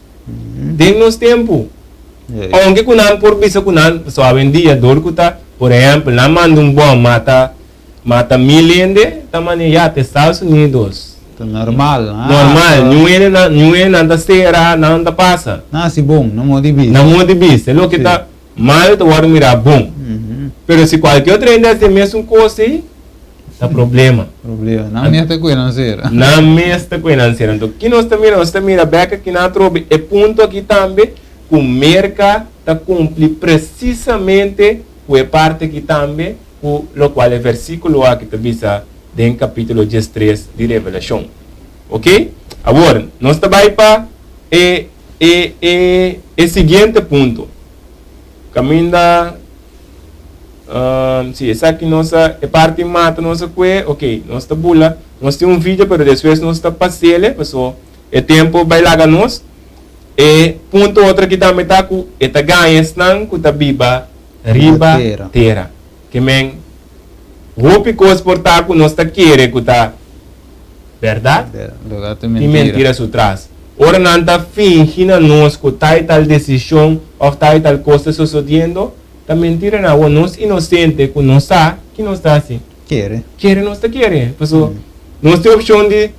Den nos tempu, ounke ku nan por bisa ku nan, pasobra awendia dor ku ta, por ehèmpel, nan manda un bòm mata mata mil hende, ta manera ya ta Estados Unidos. Ta normal. Normal, niun hende nan niun hende nan ta sera, nan ta pasa. Nan hasi bon, nan modo di bisa. Nan modo di bisa, e loke ta mal ta wòrdu mirá bon. Pero si kualke otro hende hasi e mesun kos ei, Ta problema. Problema. Nan mes ta kue nan sera. Nan mes ta kue nan sera. Anto ki nos ta mira? Nos ta mira bek aki nan atrobe e punto aki tambe ku Merka ta kumpli presisamente ku e parti aki tambe ku lokual e versikulo aki ta bisa den kapitulo diestres di Revelashon. Oke? Awor, nos ta bai pa e e e e siguiente punto. Kaminda. Si esaki nos a e parti mata nos a kue ok nos ta bula nos tin un video pero despues nos ta pasele paso e tempo bai laga nos e punto otro aki tambe ta ku e ta gaña esnan ku ta biba riba tera ke men hopi kos por ta ku nos ta kere ku ta bèrdat tin mentira su tras ora nan ta fingi na nos ku tal i tal desishon òf tal i tal kos ta sosodiendo. Ta mentira na awor nos inosente ku no sa ki nos ta hasi. Kere. Kere nos ta kere. Paso nos tin opshon di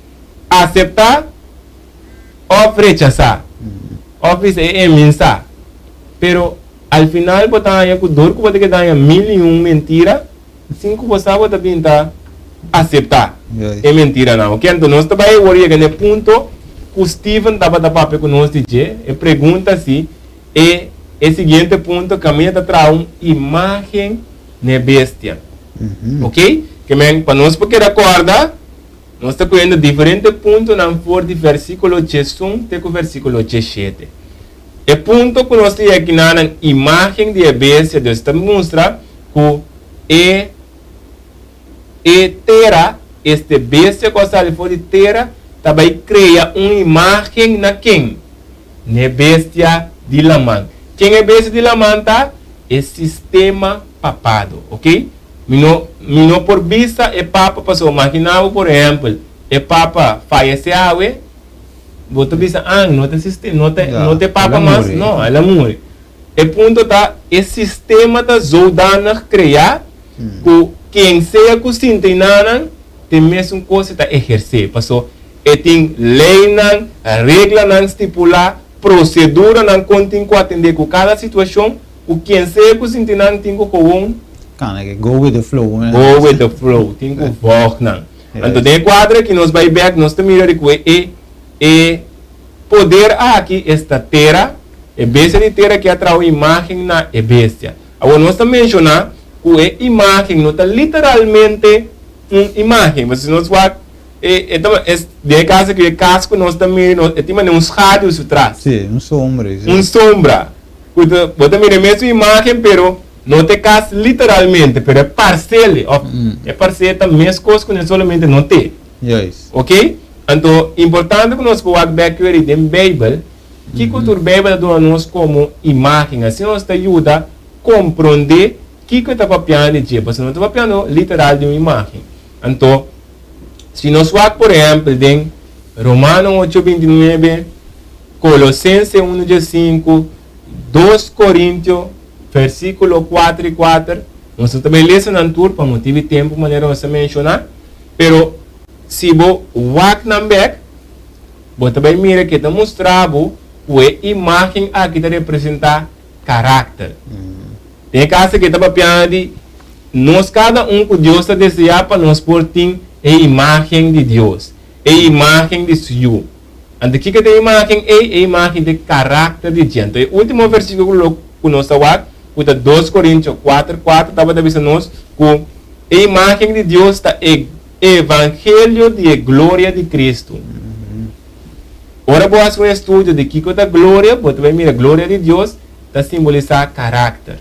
aseptá òf rechasá. Òf bisa e e min sa. Pero al final bo ta haña ku dor ku bo ta keda haña mil i un mentira sin ku bo sa bo ta bin ta aseptá e mentiranan. Oke anto nos ta bai awor yega na e punto ku Steven tabata papia ku nos di dje, e pregunta si E e siguiente punto kaminda ta traha un imágen n'e bestia. Ok? Ke men, pa nos por keda kòrda, nos ta koyendo diferente puntonan for di versíkulo diesun te ku versíkulo diesshete. E punto ku nos ta yega kinanan imágen di e bestia, dus ta mustra ku e e tera, este bestia ku a sali for di tera, ta bai krea un imágen na ken? N'e bestia di laman. Ken e bestia di laman ta? E sistema papado, ok? Mi no, mi no por bisa e papa pasobra magina bo por ehempel, e papa fayece awe, bo ta bisa ah, no ta sistema, no ta, no ta e papa mas, no, el a muri. E punto ta, e sistema ta zodanig crea cu ken sea cu sinti nanan, t'e mesun cos e ta eherce, paso e tin leynan, reglanan stipula, proceduranan con tin cu atende cu cada situacion, cu ken sea cu sinti nan tin cu gewoon. Kana ke go with the flow. Go with the flow, tin cu volg nan. Anto den e cuadro aki nos bay bek, nos ta mira di cu e e poder aki esta tera, e bestia di tera ki a traha un imagen na e bestia. Awor nos ta menciona cu e imagen no ta literalmente un imagen, pasobra si nos wak e e ta es den e caso aki e cas cu nos ta mira no e tin manera un schaduw su tras. Sí, un sombra sí. Un sombra cu ta bo ta mira e mesun imagen pero no ta e cas literalmente pero e parcele of e parcele ta mescos cu ne solamente no te. Juist. Ok? Anto importante cu nos por wak bek weri den Bijbel. Kiko tur Beibel ta duna nos komo imágen? Asina nos ta yuda komprondé kiko e ta papiando di dje, pasobra no ta papiando literal di un imágen. Anto, si nos wak por ehèmpel den Romano ocho bintinuebe, Kolosense unu diesinku, Dos Korintio versíkulo kuater i kuater, nos no ta bai lesa nan tur pa motibu di tempu manera nos a menshoná, pero si bo wak nan bèk, Bo ta bai mira ke ta mustra bo ku e imágen aki ta representá karakter. Den e kaso aki e ta papiando di nos kada un ku Dios ta deseá pa nos por tin e imágen di Dios, e imágen di su Yu. Anto kiko ta e imágen ei? E imágen ta e karakter di dje. Anto e último versíkulo ku nos ta wak, ku ta Dos Korintio kuater kuater, tabata bisa nos ku e imágen di Dios ta e evangelio di e gloria di Kristu. Ora bo hasi un estudio di kiko ta gloria, bo ta bai mira gloria di Dios ta simbolisá karakter.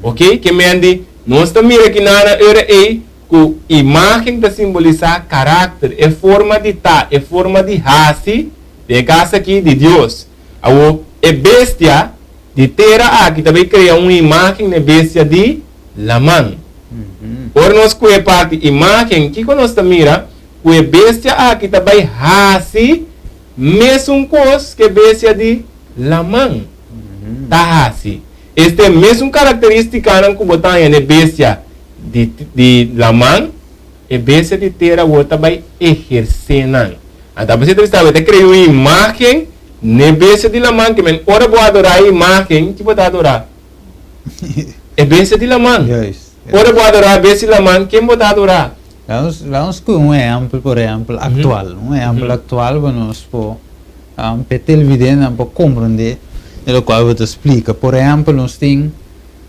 Oke? Ke men di nos ta mira kinan na ora ei ku imágen ta simbolisá karakter, e forma di ta, e forma di hasi, den e kas aki, di Dios. Awor, e bestia di tera aki ta bai krea un imágen na e bestia di laman. Ora nos kohe parti imágen, kiko nos ta mira? Ku e bestia aki ta bai hasi mesun kos ku e bestia di laman ta hasi. Esta e mesun karakterístikanan ku bo ta haña na e bestia di di laman, e bestia di tera awor ta bai ehersé nan. Anto a ta bisa, bo ta krea un imágen na e bestia di laman, ke men ora bo adorá e imágen, ki bo ta adorá? E bestia di laman. Ora bo adorá e bestia di laman, ken bo ta adorá? Lanos lanos ku un ehèmpel, por ehèmpel, aktual. Un ehèmpel aktual ku nos por p'e televidentenan por komprondé di lokual bo ta splika. Por ehèmpel, nos tin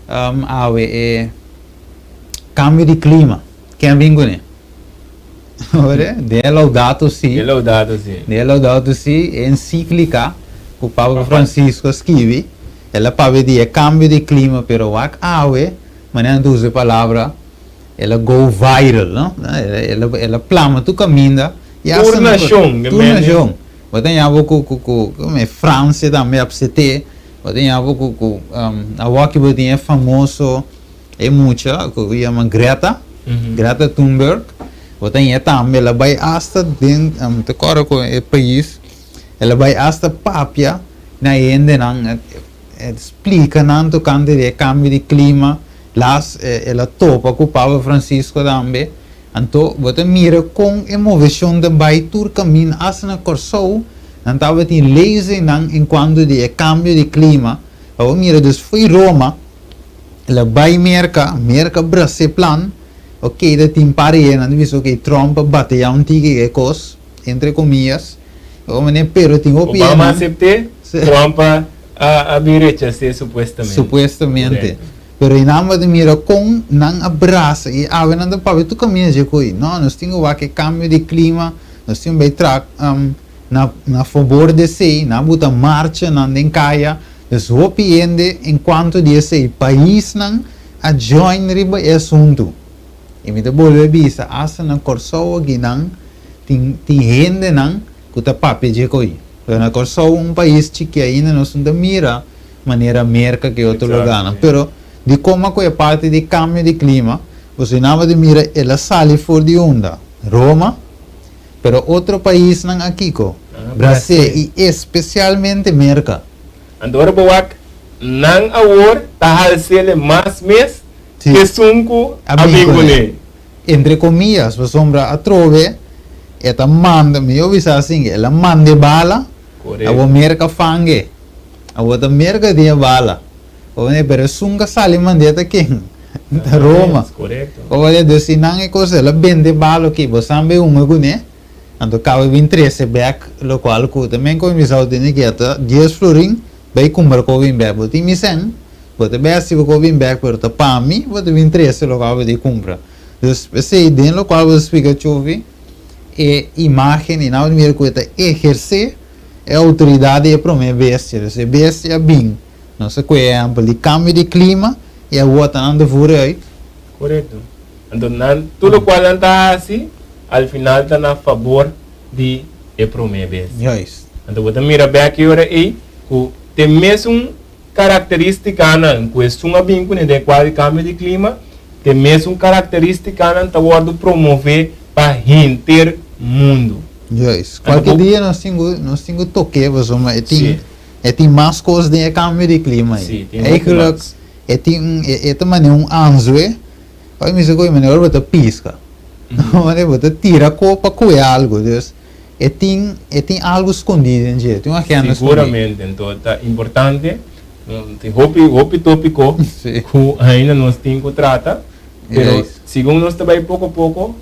awe e kambio di klima. Ken a bin kuné? Ora, den e Laudato Si. Den Laudato Si. Den e Laudato Si, e ensíklika ku Papa Francisco a skibi, el a papia di e kambio di klima, pero wak awe, manera nan ta usa e palabra, El a go viral, no? El a, el a plama tur caminda. Y hasta Tur nacion, de Tur nacion. Bo ta ña bo cu, cu, cu, como e Francia tambe a psete. Bo ta ña bo cu, cu, um, awoki bo tin e famoso, e mucha cu yama Greta, Greta Thunberg. Bo ta ña tambe, el a bay hasta den, um, ta corda cu e pais, el a bay hasta papia na e hendenan, e splica nan tocante di e cambio di clima. Las el a topa ku Papa Francisco tambe. Anto bo ta mira kon e moveshon ta bai tur kaminda asta na Kòrsou nan tabatin lezingnan enkuanto di e kambio di klima. Pa bo mira dus fo'i Roma el a bai Merka, Merka brasa e plan, oke ta tin par e nan ta bisa oke Trump a bateá un tiki e kos entre komiyas, pero tin hopi Obama a asept'é, Trump a a bin rechas'é supuestamente. Supuestamente. Pero e nan ta mira kon nan a brasa i awe nan ta papia tur kaminda dje ku no, nos tin ku wak e kambio di klima, nos tin ku bai traha na na fabor di esei, nan a buta marchanan den kaya. Dus hopi hende en kuanto di esei paisnan a join riba e asuntu. I mi ta bolbe bisa asta na Kòrsou aki nan tin tin hendenan ku ta papia dje ku. Pero na Kòrsou un pais chiki ainda nos no ta mira manera Merka ke otro lugarnan. Pero di koma ku e parti di kambio di klima, boso nan di mira el a sali for di unda? Roma? Pero otro paisnan a kiko? Brasé i espesialmente Merka. Anto ora bo wak nan awor ta halsele mas mes ke esun ku a bin kuné. Entre komiyas, pasobra atrobe e ta manda, mi yo bisa asin, el a manda e bala, awor Merka fange. Awor ta Merka tin e bala. Oye, pero esun ka sali mand'é ta ken? Ta Roma. Oye, dus si nan e kos el a bende e bala oke, bo sa be hunga kuné, anto kaba bin trese bèk lokual ku ta men koe mi sa tene ke ta dies florin, bai kumpra koe bin bèk. Bo tin mi sèn, bo ta besti bo koe bin bèk, pero ta pa mi bo ta bin trese lokual bo tin kumpra. Dus p'esei den lokual bo ta splika Chofi, e imágen i nan bo ta mira ku e ta ehersé E outoridat di e promé bestia. Dus e bestia a bin, nos a koe ehèmpel di kambio di klima i a wota nan de vure uit. Korekto. Anto nan, tur lokual nan ta hasi, al final ta na fabor di e promé bestia. Juist. Anto bo ta mira bèk e ora ei ku te mesun Karakteristikanan ku esun a bin kuné den kuadro di kambio di klima, te mesun karakteristikanan ta wòrdu promové pa henter mundu. Juist. Kualke dia nos tin ku nos tin ku tok'é pasobra e tin e tin mas kos den e kambio di klima ei. Sí, tin hopi Eigenlijk mas. e tin un e ta manera un anzue, oi mi sa koe manera ora bo ta piska, manera bo ta tira ko pa koe algu, dus E tin, e tin algu skondí den dje, tin un agenda skondí. Siguramente, enton ta importante. Tin hopi hopi tópiko ku ainda nos tin ku trata, pero segun nos ta bai poko poko,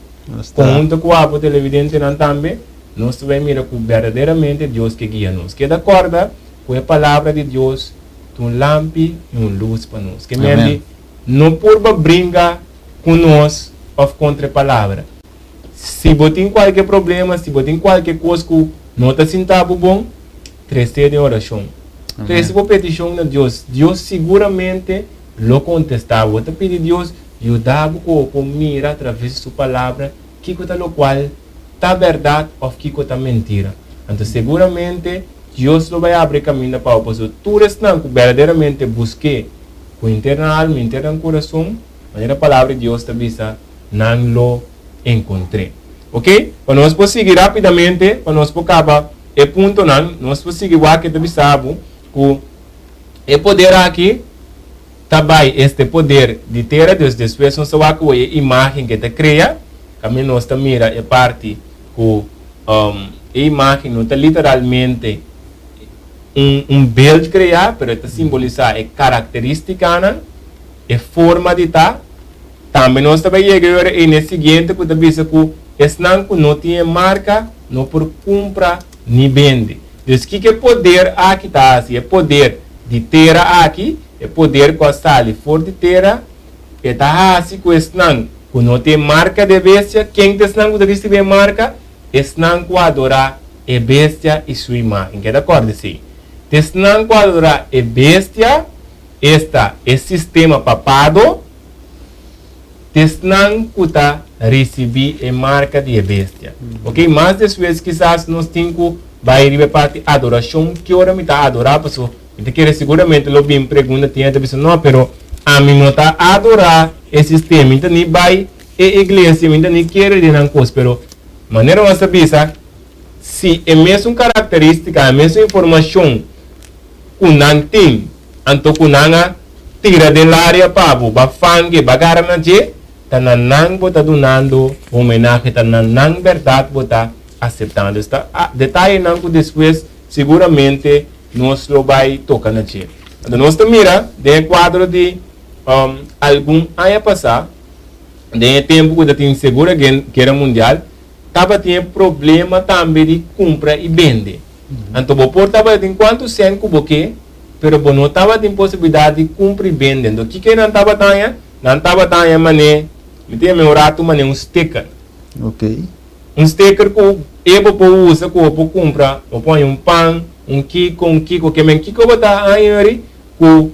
konhunto ku abo televidentenan tambe, nos ta bai mira ku berdaderamente Dios ke guia nos. Keda kòrda ku e Palabra di Dios ta un lampi i un lus pa nos. Ke men di no purba bringa ku nos òf kontra e Palabra. Si bo tin kualke problema, si bo tin kualke kos ku no ta sinta bo bon, tres'é den orashon. Trese bo petishon na Dios. Dios siguramente lo kontestá bo. Bo ta pidi Dios yuda bo ku bo por mira atraves di su Palabra kiko ta lokual ta bèrdat òf kiko ta mentira. Anto seguramente Dios lo bai abri e kaminda pa bo, pasobra tur esnan ku berdaderamente busk'é ku henter nan alma i henter nan kurason, manera Palabra di Dios ta bisa, nan lo encontr'é. Ok, pa nos por sigui rapidamente, pa nos por caba e puntonan, nos por sigui wak e ta bisa bo cu e poder aki ta bay este poder di tera, dus despues nos ta wak cu e imagen cu e ta crea, caminda nos ta mira e parti cu e imagen no ta literalmente un un beeld crea, pero e ta simbolisa e caracteristicanan, e forma di ta. Tambe nos ta bai yega e ora ei n'e siguiente ku ta bisa ku esnan ku no tin e marka no por kumpra ni bende. Dus kiko e poder aki ta hasi? E poder di tera aki, e poder ku a sali for di tera, e ta hasi ku esnan ku no tin e marka di e bestia, ken ta esnan ku ta risibí e marka? Esnan ku adorá e bestia i su imágen. Keda kòrda esei. Ta esnan ku adorá e bestia, esta e sistema papado, T'esnan ku ta risibí e marka di e bestia. Ok, mas despues kisas nos tin ku bai riba e parti adorashon, ki ora mi ta adorá? Paso mi ta kere siguramente lo bin pregunta tin hende ta bisa no, pero ami no ta adorá e sistema, mi ta ni bai e iglesia, mi ta ni kere den nan kos, pero manera nos ta bisa si e mesun karakterístika, e mesun informashon ku nan tin, anto ku nan a tira den laria pa bo, ba fange, ba gara na dje, ta na nan bo ta dunando homenahe, ta na nan bèrdat bo ta aseptando. Esta detayenan ku despues siguramente nos lo bai toka na dje. Anto nos ta mira den e kuadro di algun aña pasá, den e tempu ku ta tin Segura Guera Mundial, tabatin e problema tambe di kumpra i bende. Anto bo por tabatin kuantu sèn ku bo ke, pero bo no tabatin posibilidat di kumpra i bende. Anto kiko nan tabata haña? Nan tabata haña man'é, mi ta yama e un ratu man'é un sticker. Un sticker ku e bo por usa, ku bo por kumpra, bo por haña un pan, un kiko, un kiko. Ke men kiko bo ta haña yori? Ku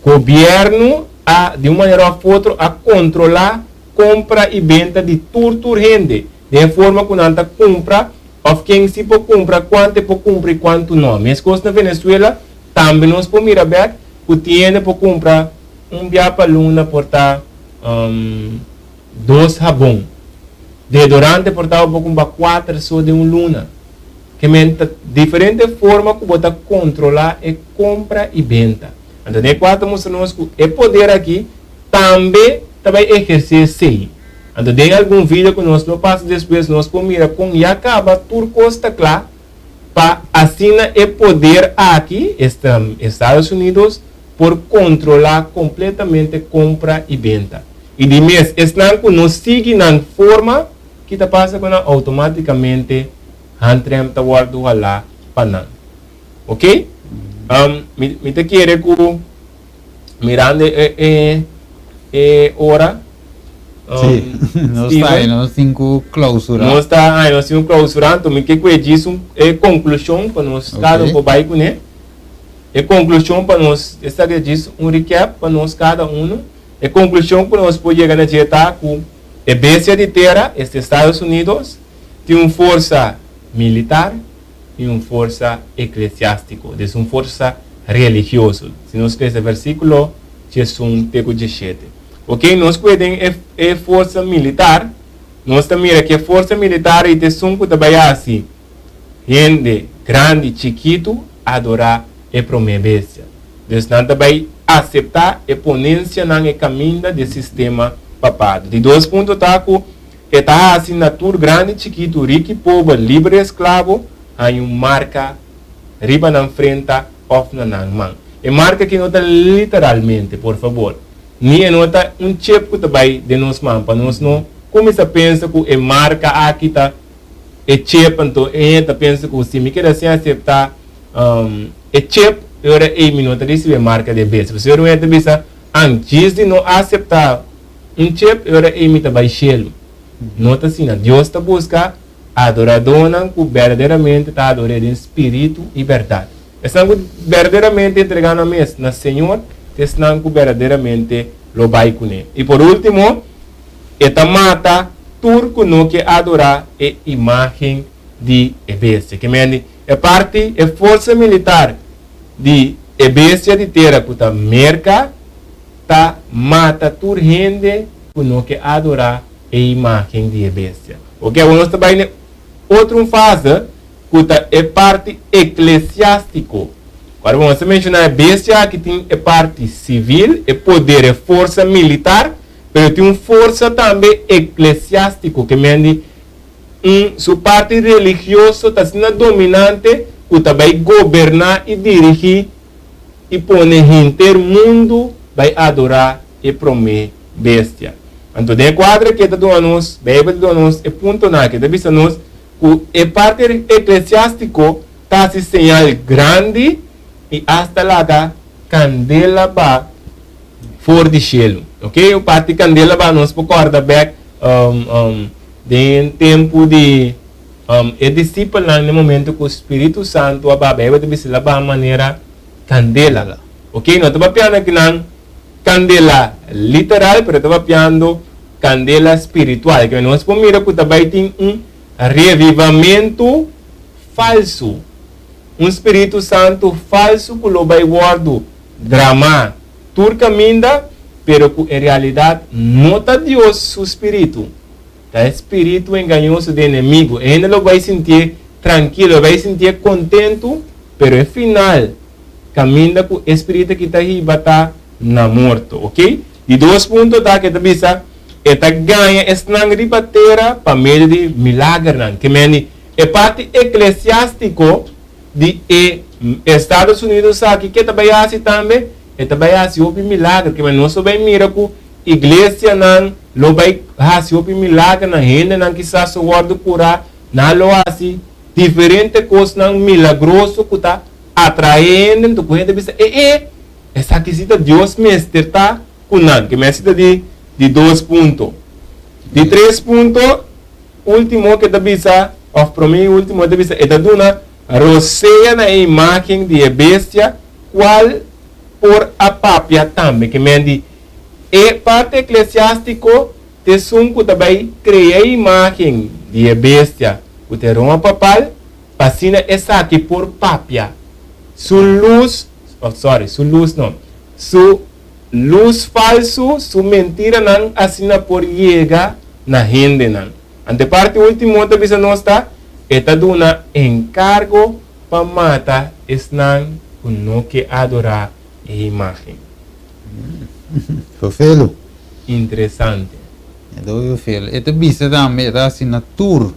gobièrnu a, di un manera òf otro, a kontrolá kompra i benta di tur tur hende, den e forma ku nan ta kumpra òf ken si por kumpra, kuantu e por kumpra i kuantu no. Meskos na Venezuela tambe nos por mira bèk ku tin hende por kumpra un bia pa luna por ta dos habon. Deodorante por ta bo por kumpra kuater so den un luna. Ke men ta diferente forma ku bo ta kontrolá e kompra i benta. Anto den e kuadro ta mustra nos ku e poder aki tambe ta bai ehersé esei. Anto den algun video ku nos lo pasa despues nos por mira kon ya kaba tur kos ta kla pa asina e poder aki, esta Estados Unidos, por kontrolá kompletamente kompra i benta. I di mes esnan ku no sigui nan forma ki ta pasa ku nan outomátikamente handrem ta wòrdu halá pa nan. Ok? Mi ta kere ku. Mirando e e e ora. Sí, nos ta ahí, nos tin ku klausurá. Nos ta ahí, nos tin ku klausurá. Anto mi ke ku e djis un e konklushon pa nos kada un por bai kuné. E konklushon pa nos, esaki ta djis un recap pa nos kada uno. E konklushon ku nos por yega na dje ta ku e bestia di tera, esta Estados Unidos, tin un forsa militar, i un forsa eklesiástiko, des un forsa religioso. Si nos lesa versíkulo 11 te ku 17. Oke, nos kue den e e forsa militar, nos ta mira ku e forsa militar ei ta esun ku ta bai hasi hende grandi, chikitu adorá e promé bestia. Dus nan ta bai aseptá e ponensianan, e kaminda di e sistema papado. Di dos punto ta ku E ta hasi na tur grandi chikitu, riki pober, liber i esklabo, haña un marka riba nan frenta òf na nan man. E marka aki no ta literalmente, por fabor. Ni e no ta un chip ku ta bai den nos man pa nos no kuminsá pensa ku e marka aki ta e chip, anto e ta pensa ku si mi keda sin aseptá e chip e ora ei mi no ta risibí e marka di e bestia. Pasobra un hende ta bisa, An, djis di no aseptá un chip e ora ei mi ta bai shelu. No ta asina. Dios ta buska adoradónan ku berdaderamente ta ador'é den spiritu i bèrdat. Esnan ku berdaderamente entregá nan mes na Señor ta esnan ku berdaderamente lo bai kuné. I por último, e ta mata tur ku no ke adorá e imágen di e bestia. Ke mende, e parti, e forsa militar di e bestia di tera ku ta Merka, ta mata tur hende ku no ke adorá e imágen di e bestia. Oke, awor nos ta bai na e otro un fase ku ta e parti eklesiástiko. Ora bo nos a menshoná e bestia aki tin e parti sivil, e poder, e forsa militar, pero tin un forsa tambe eklesiástiko, ke men di un su parti religioso ta asina dominante ku ta bai goberná i dirigí i pone henter mundu bai adorá e promé bestia. Anto den e kuadro aki e ta duna nos, Beibel ta duna nos e puntonan aki, e ta bisa nos ku e parti eklesiástiko ta hasi señal grandi i asta laga kandela ba for di shelu. Ok, e parti kandela ba nos por kòrda bèk den tempu di e disipelnan den momento ku Spiritu Santu a baha, Beibel ta bisa el a baha manera kandela. Ok, no ta papiando akinan kandela literal, pero ta papiando kandela spiritual. Ke nos por mira ku ta bai tin un revivamentu falsu, un Spiritu Santu falsu ku lo bai wòrdu dramá tur kaminda, pero ku en realidat no ta Dios su spiritu. Ta e spiritu engañoso di enemigu. E hende lo bai sintié trankilo, e bai sintié kontentu, pero e final kaminda ku e spiritu aki ta hiba ta na morto. Oke? Di dos punto ta ku e ta bisa e ta gaña esnan riba tera pa medio di milagernan. Ke meni e parti eklesiástiko di e Estados Unidos aki ke ta bai hasi tambe? E ta bai hasi hopi milager. Ke meni nos lo bai mira ku Iglesianan lo bai hasi hopi milagernan, hendenan kisas lo wòrdu kurá, nan lo hasi diferente kosnan milagroso ku ta atraé hende, anto ku hende ta bisa, E e, esaki si ta Dios mester ta ku nan. Ke mester ta di di dos punto. Di tres punto, último ke ta bisa, òf promé i último ta bisa, e ta duna rosea na e imágen di e bestia, kual por a papia tambe. Ke men di E parti eklesiástiko ta esun ku ta bai krea e imágen di e bestia ku ta e Roma papal, pa asina esaki por papia. Su lus, oh sorry, su lus no, su lus falsu, su mentiranan asina por yega na hendenan. Anto e parti último ta bisa nos ta, e ta duna enkargo pa mata esnan ku no ke adorá e imágen. Fofelu. Interesante. E ta hopi fofelu. E ta bisa tambe, e ta hasi na tur,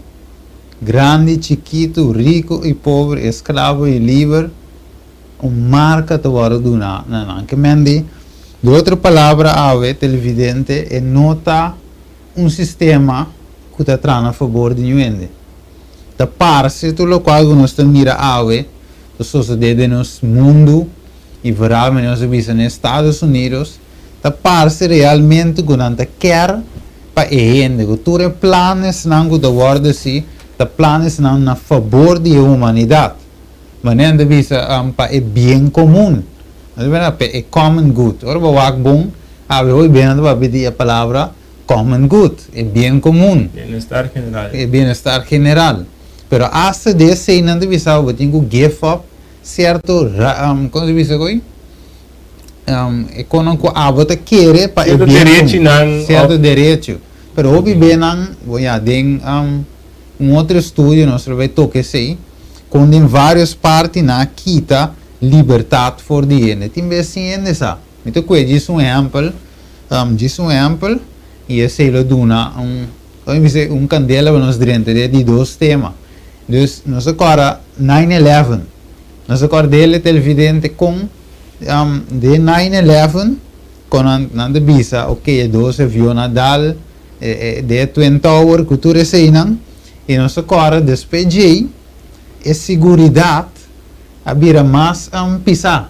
grandi, chikitu, riku i pober, esklabo i liber, un marka ta wòrdu duná na nan. Ke men di, di otro palabra awe, televidente, e no ta un sistema ku ta traha na fabor di niun hende. Ta parse tur lokual ku nos ta mira awe ta sosodé den nos mundu, I vooral manera nos a bisa na Estados Unidos ta parse realmente ku nan ta ker pa e hende ku tur e planesnan ku ta wòrdu hasi ta planesnan na fabor di e humanidat. Manera nan ta bisa pa e bien komun, pa e common good. Ora bo wak bon awe hopi bien nan ta papia di e palabra common good, e bien komun. Bienestar general. E bienestar general. Pero asta di esei nan ta bisa bo tin ku give up Cierto con se bisa koe? E konan ku abo ta kere pa e Cierto bien derechinan Cierto of derecho. Pero hopi benan, bo ya, den un otro estudio nos lo bay toca esey, con den varios parti nan a kita libertad for di hende. Tin bes sin hende sa. Mi ta koe djis un ehempel, djis un ehempel, y esey lo duna un, con mi bisa, un candela pa nos drenta den e di dos tema. Dus nos a kòrda nine eleven. Nos a kòrda dele televidente kon Den 9/11 kon nan nan ta bisa ok e dos avion a dal e den e twin tower ku tur eseinan i nos ta kòrda despues djei e siguridat a bira mas pisá.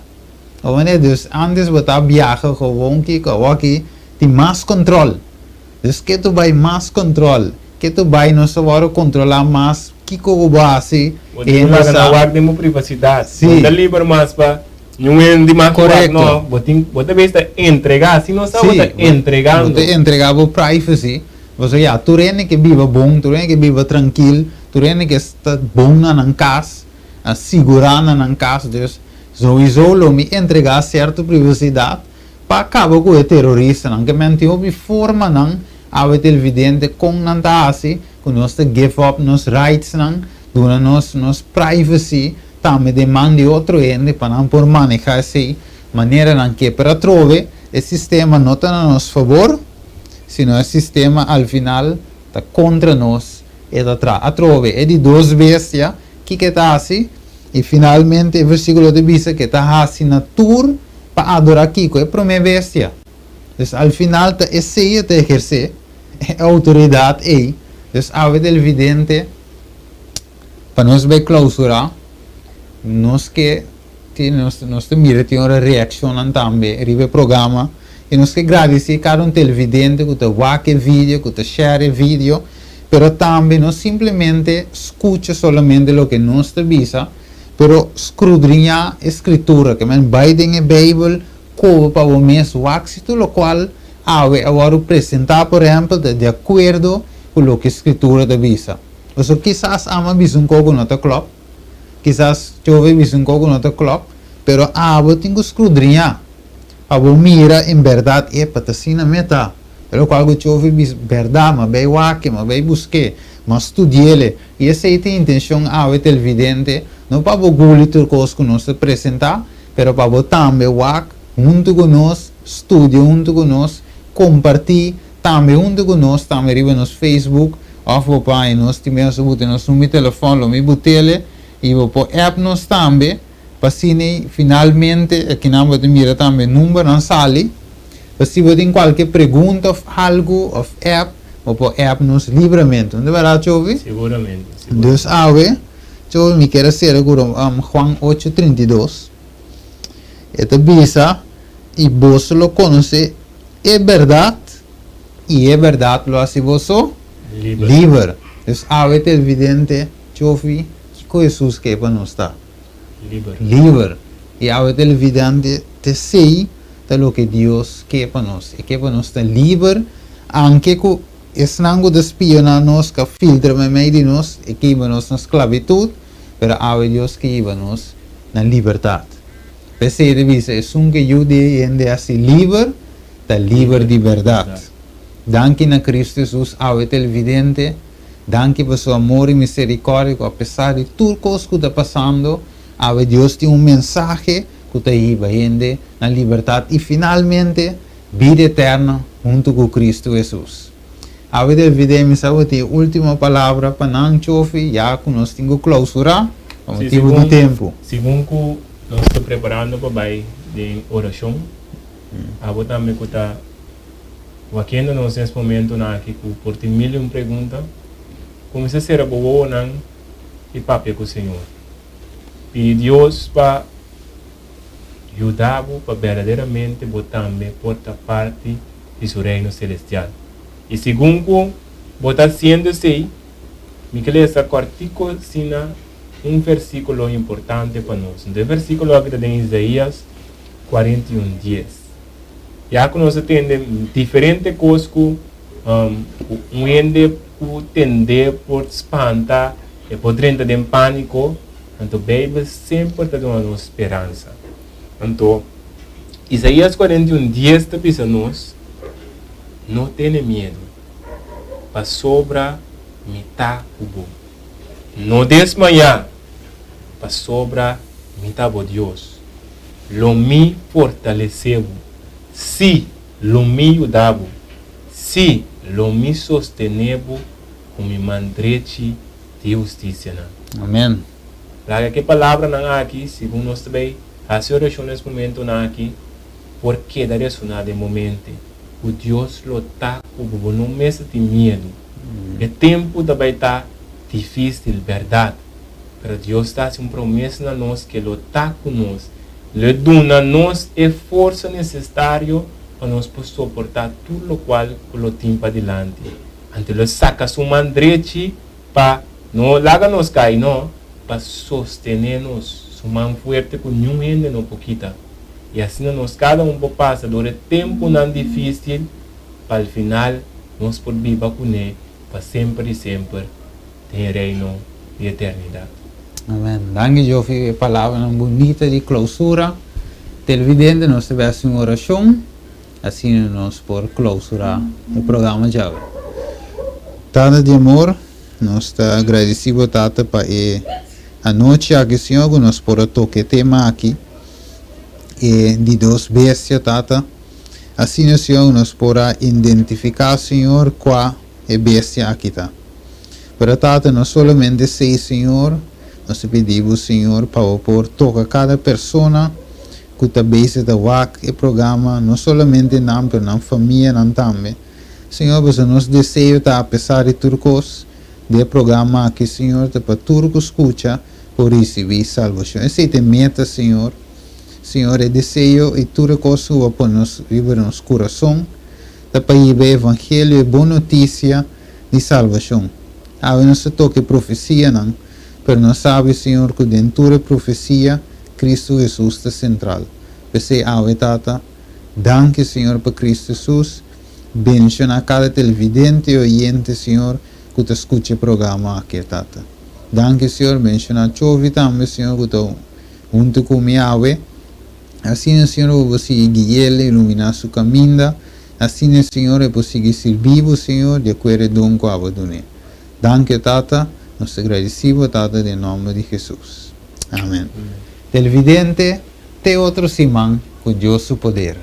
Bo manera dus antes bo ta biaha gewoon kiko awoki tin mas control. Dus ke tu bai mas control, ke tu bai nos ta wòrdu controla mas kiko ku bo hasi Bo tin ku laga nan wak den bo privacidad. Bo ta liber mas pa niun hende mas wak no. Bo tin bo ta bes ta entrega si no sa bo ta entregando. Bo ta entrega bo privacy. Pasobra ya tur hende ke biba bon, tur hende ke biba trankil, tur hende ke sta bon na nan kas. A sigurá na nan kas, dus souiso lo mi entregá sierto privasidat pa kaba ku e teroristanan. Ke men tin hopi formanan awe televidente kon nan ta hasi ku nos ta give up nos rightsnan, duna nos nos privacy tambe den man di otro hende pa nan por manehá esei manera nan ke. Pero atrobe e sistema no ta na nos fabor, sino e sistema al final ta kontra nos e ta traha. Atrobe e di dos bestia. Kiko e ta hasi? I finalmente e versíkulo ta bisa ku e ta hasi na tur pa adorá kiko? E promé bestia. Dus al final ta esei e ta ehersé, e outoridat ei. Dus awe ta evidente pa nos bai klousurá, nos ke tin nos nos ta mira tin ora reakshonnan tambe riba e programa i nos ke gradisí kada un televidente ku ta wak e video, ku ta share e video. Pero tambe no simplemente skucha solamente loke nos ta bisa, pero skrudriñá e Skritura, ke men bai den e Beibel, koba pa bo mes wak si tur lokual awe a wòrdu presentá, por ehèmpel, ta di akuerdo ku loke Skritura ta bisa. Pasobra kisas amo a bisa un kos ku no ta klòp, kisas Jove a bisa un kos ku no ta klòp, pero abo tin ku skrudriñá pa bo mira en bèrdat, epa, ta asina mi ta. E lokual ku Chofi bisa, Bèrdat, m'a bai wak-e, m'a bai busk'é, m'a studi'el. I esei ta e intenshon awe televidente, no pa bo guli tur kos ku nos ta presentá, pero pa bo tambe wak huntu ku nos, studia huntu ku nos, kompartí tambe huntu ku nos, tambe riba nos Facebook, òf bo por haña nos tin mes bo buta nos number di telefòn, lo mi but'el, i bo por app nos tambe, pa asina finalmente akinan bo ta mira tambe numbernan sali. Pa si bo tin kualke pregunta òf algu òf app, bo por app nos libremente. No ta bèrdat, Chovi? Siguramente, siguramente. Dus awe, Chovi, mi kier a sera ku Juan ocho 32. E ta bisa, I boso lo konosé e bèrdat, i e bèrdat lo hasi boso Liber. liber. Dus awe ta evidente, Chovi, kiko Hesus ke pa nos ta. Liber. Liber. I awe ta evidente, t'esei ta loke Dios ke pa nos. E ke pa nos ta liber, anke ku esnan ku ta spioná nos, ku a filtra meimei di nos, e ke hiba nos na sklabitut, pero awe Dios ke hiba nos na libertat. P'esei e ta bisa, Esun ku e Yu di hende hasi liber, ta liber di bèrdat. Danki na Kristu Hesus, awe televidente, danki pa su amor i miserikòrdia ku apesar di tur kos ku ta pasando, awe Dios tin un mensahe ku ta hiba hende na libertat i finalmente bida eterno huntu ku Kristu Hesus. Awe den video mi sa bo tin e ultimo palabra pa nan Chofi ya ku nos tin ku klausurá pa motibu di tempu. Segun ku nos ta preparando pa bai den orashon, abo tambe ku ta wakiendo nos nes momentunan aki ku por tin mil i un pregunta, kuminsá sera bo wowonan i papia ku Señor. Pidi Dios pa yuda bo pa berdaderamente bo tambe por ta parti di su Reino selestial. I segun ku bo ta hasiendo esei, mi ke lesa kòrtiku asina un versíkulo importante pa nos. Nto e versíkulo aki ta den Isaías 41, dies. Ya ku nos a tende diferente kos ku un hende ku tende por spanta, e por drenta den pániko, Anto Beibel semper ta duna nos speransa. Anto, Isaías 41 dies ta bisa nos, No tene miedu, pasobra mi ta ku bo. No desmayá, pasobra mi ta bo Dios. Lo mi fortalesé bo, sí, lo mi yuda bo, sí, lo mi sostené bo ku mi man drechi di hustisianan. Amen. Laga ku e palabranan aki, segun nos ta bay. Hasi orashon na es momentonan aki por keda resoná den bo mente ku Dios lo ta ku bo. Bo no mester tin miedu. E tempu ta bai ta difísil, bèrdat, pero Dios ta hasi un promesa na nos ku e lo ta ku nos. Lo e duna nos e forsa nesestario pa nos por soportá tur lokual ku lo tin padilanti. Anto lo e saka su man drechi pa no laga nos kai, no, pa sostené nos. Su man fuerte ku niun hende no por kita. I asina nos kada un por pasa dor e tempunan difísil pa al final nos por biba kuné pa semper i semper den e Reino di eternidat. Amen. Danki Jofi e palabranan bunita di klousura. Televidente nos ta bes un orashon asina nos por klousura e programa djawe. Tata di amor, nos ta agradeci bo Tata pa e anochi aki Señor ku nos por a toka e tema aki e di dos bestia Tata. Asina Señor nos por a identifica Señor kua e bestia aki ta. Pero Tata no solamente esey Señor, nos ta pidi bo Señor pa bo por toca cada persona cu ta bezig ta wak e programa, no solamente nan pero nan famianan tambe. Señor pasobra nos deseo ta apesar di tur cos di e programa aki Señor ta pa tur cu scucha por ricibi salvacion. Esey ta e meta Señor. Señor e deseo y tur e cos cu bo a pone nos riba nos curason ta pa hiba e evangelio, e bon noticia di salvacion. Awe nos ta toca e profecianan, pero nos sabi, Señor, cu den tur e profecia, Cristo Jesus ta central. P'esey awe, Tata, danki, Señor, pa Cristo Jesus. Bendiciona cada televidente y oyente, Señor, cu ta scucha e programa aki, Tata. Danki, Señor. Bendiciona Chovi tambe, Señor, cu ta hunto cu mi awe. Asina, Señor, bo por sigui gui'el, iluminá su kaminda. Asina, Señor, e por sigui sirbi bo, Señor, di akuer e don ku abo dun'é. Danki, Tata. Nos ta gradisí bo, Tata, den nòmber di Hesus. Amen. Televidente, te otro siman ku Dios su poder.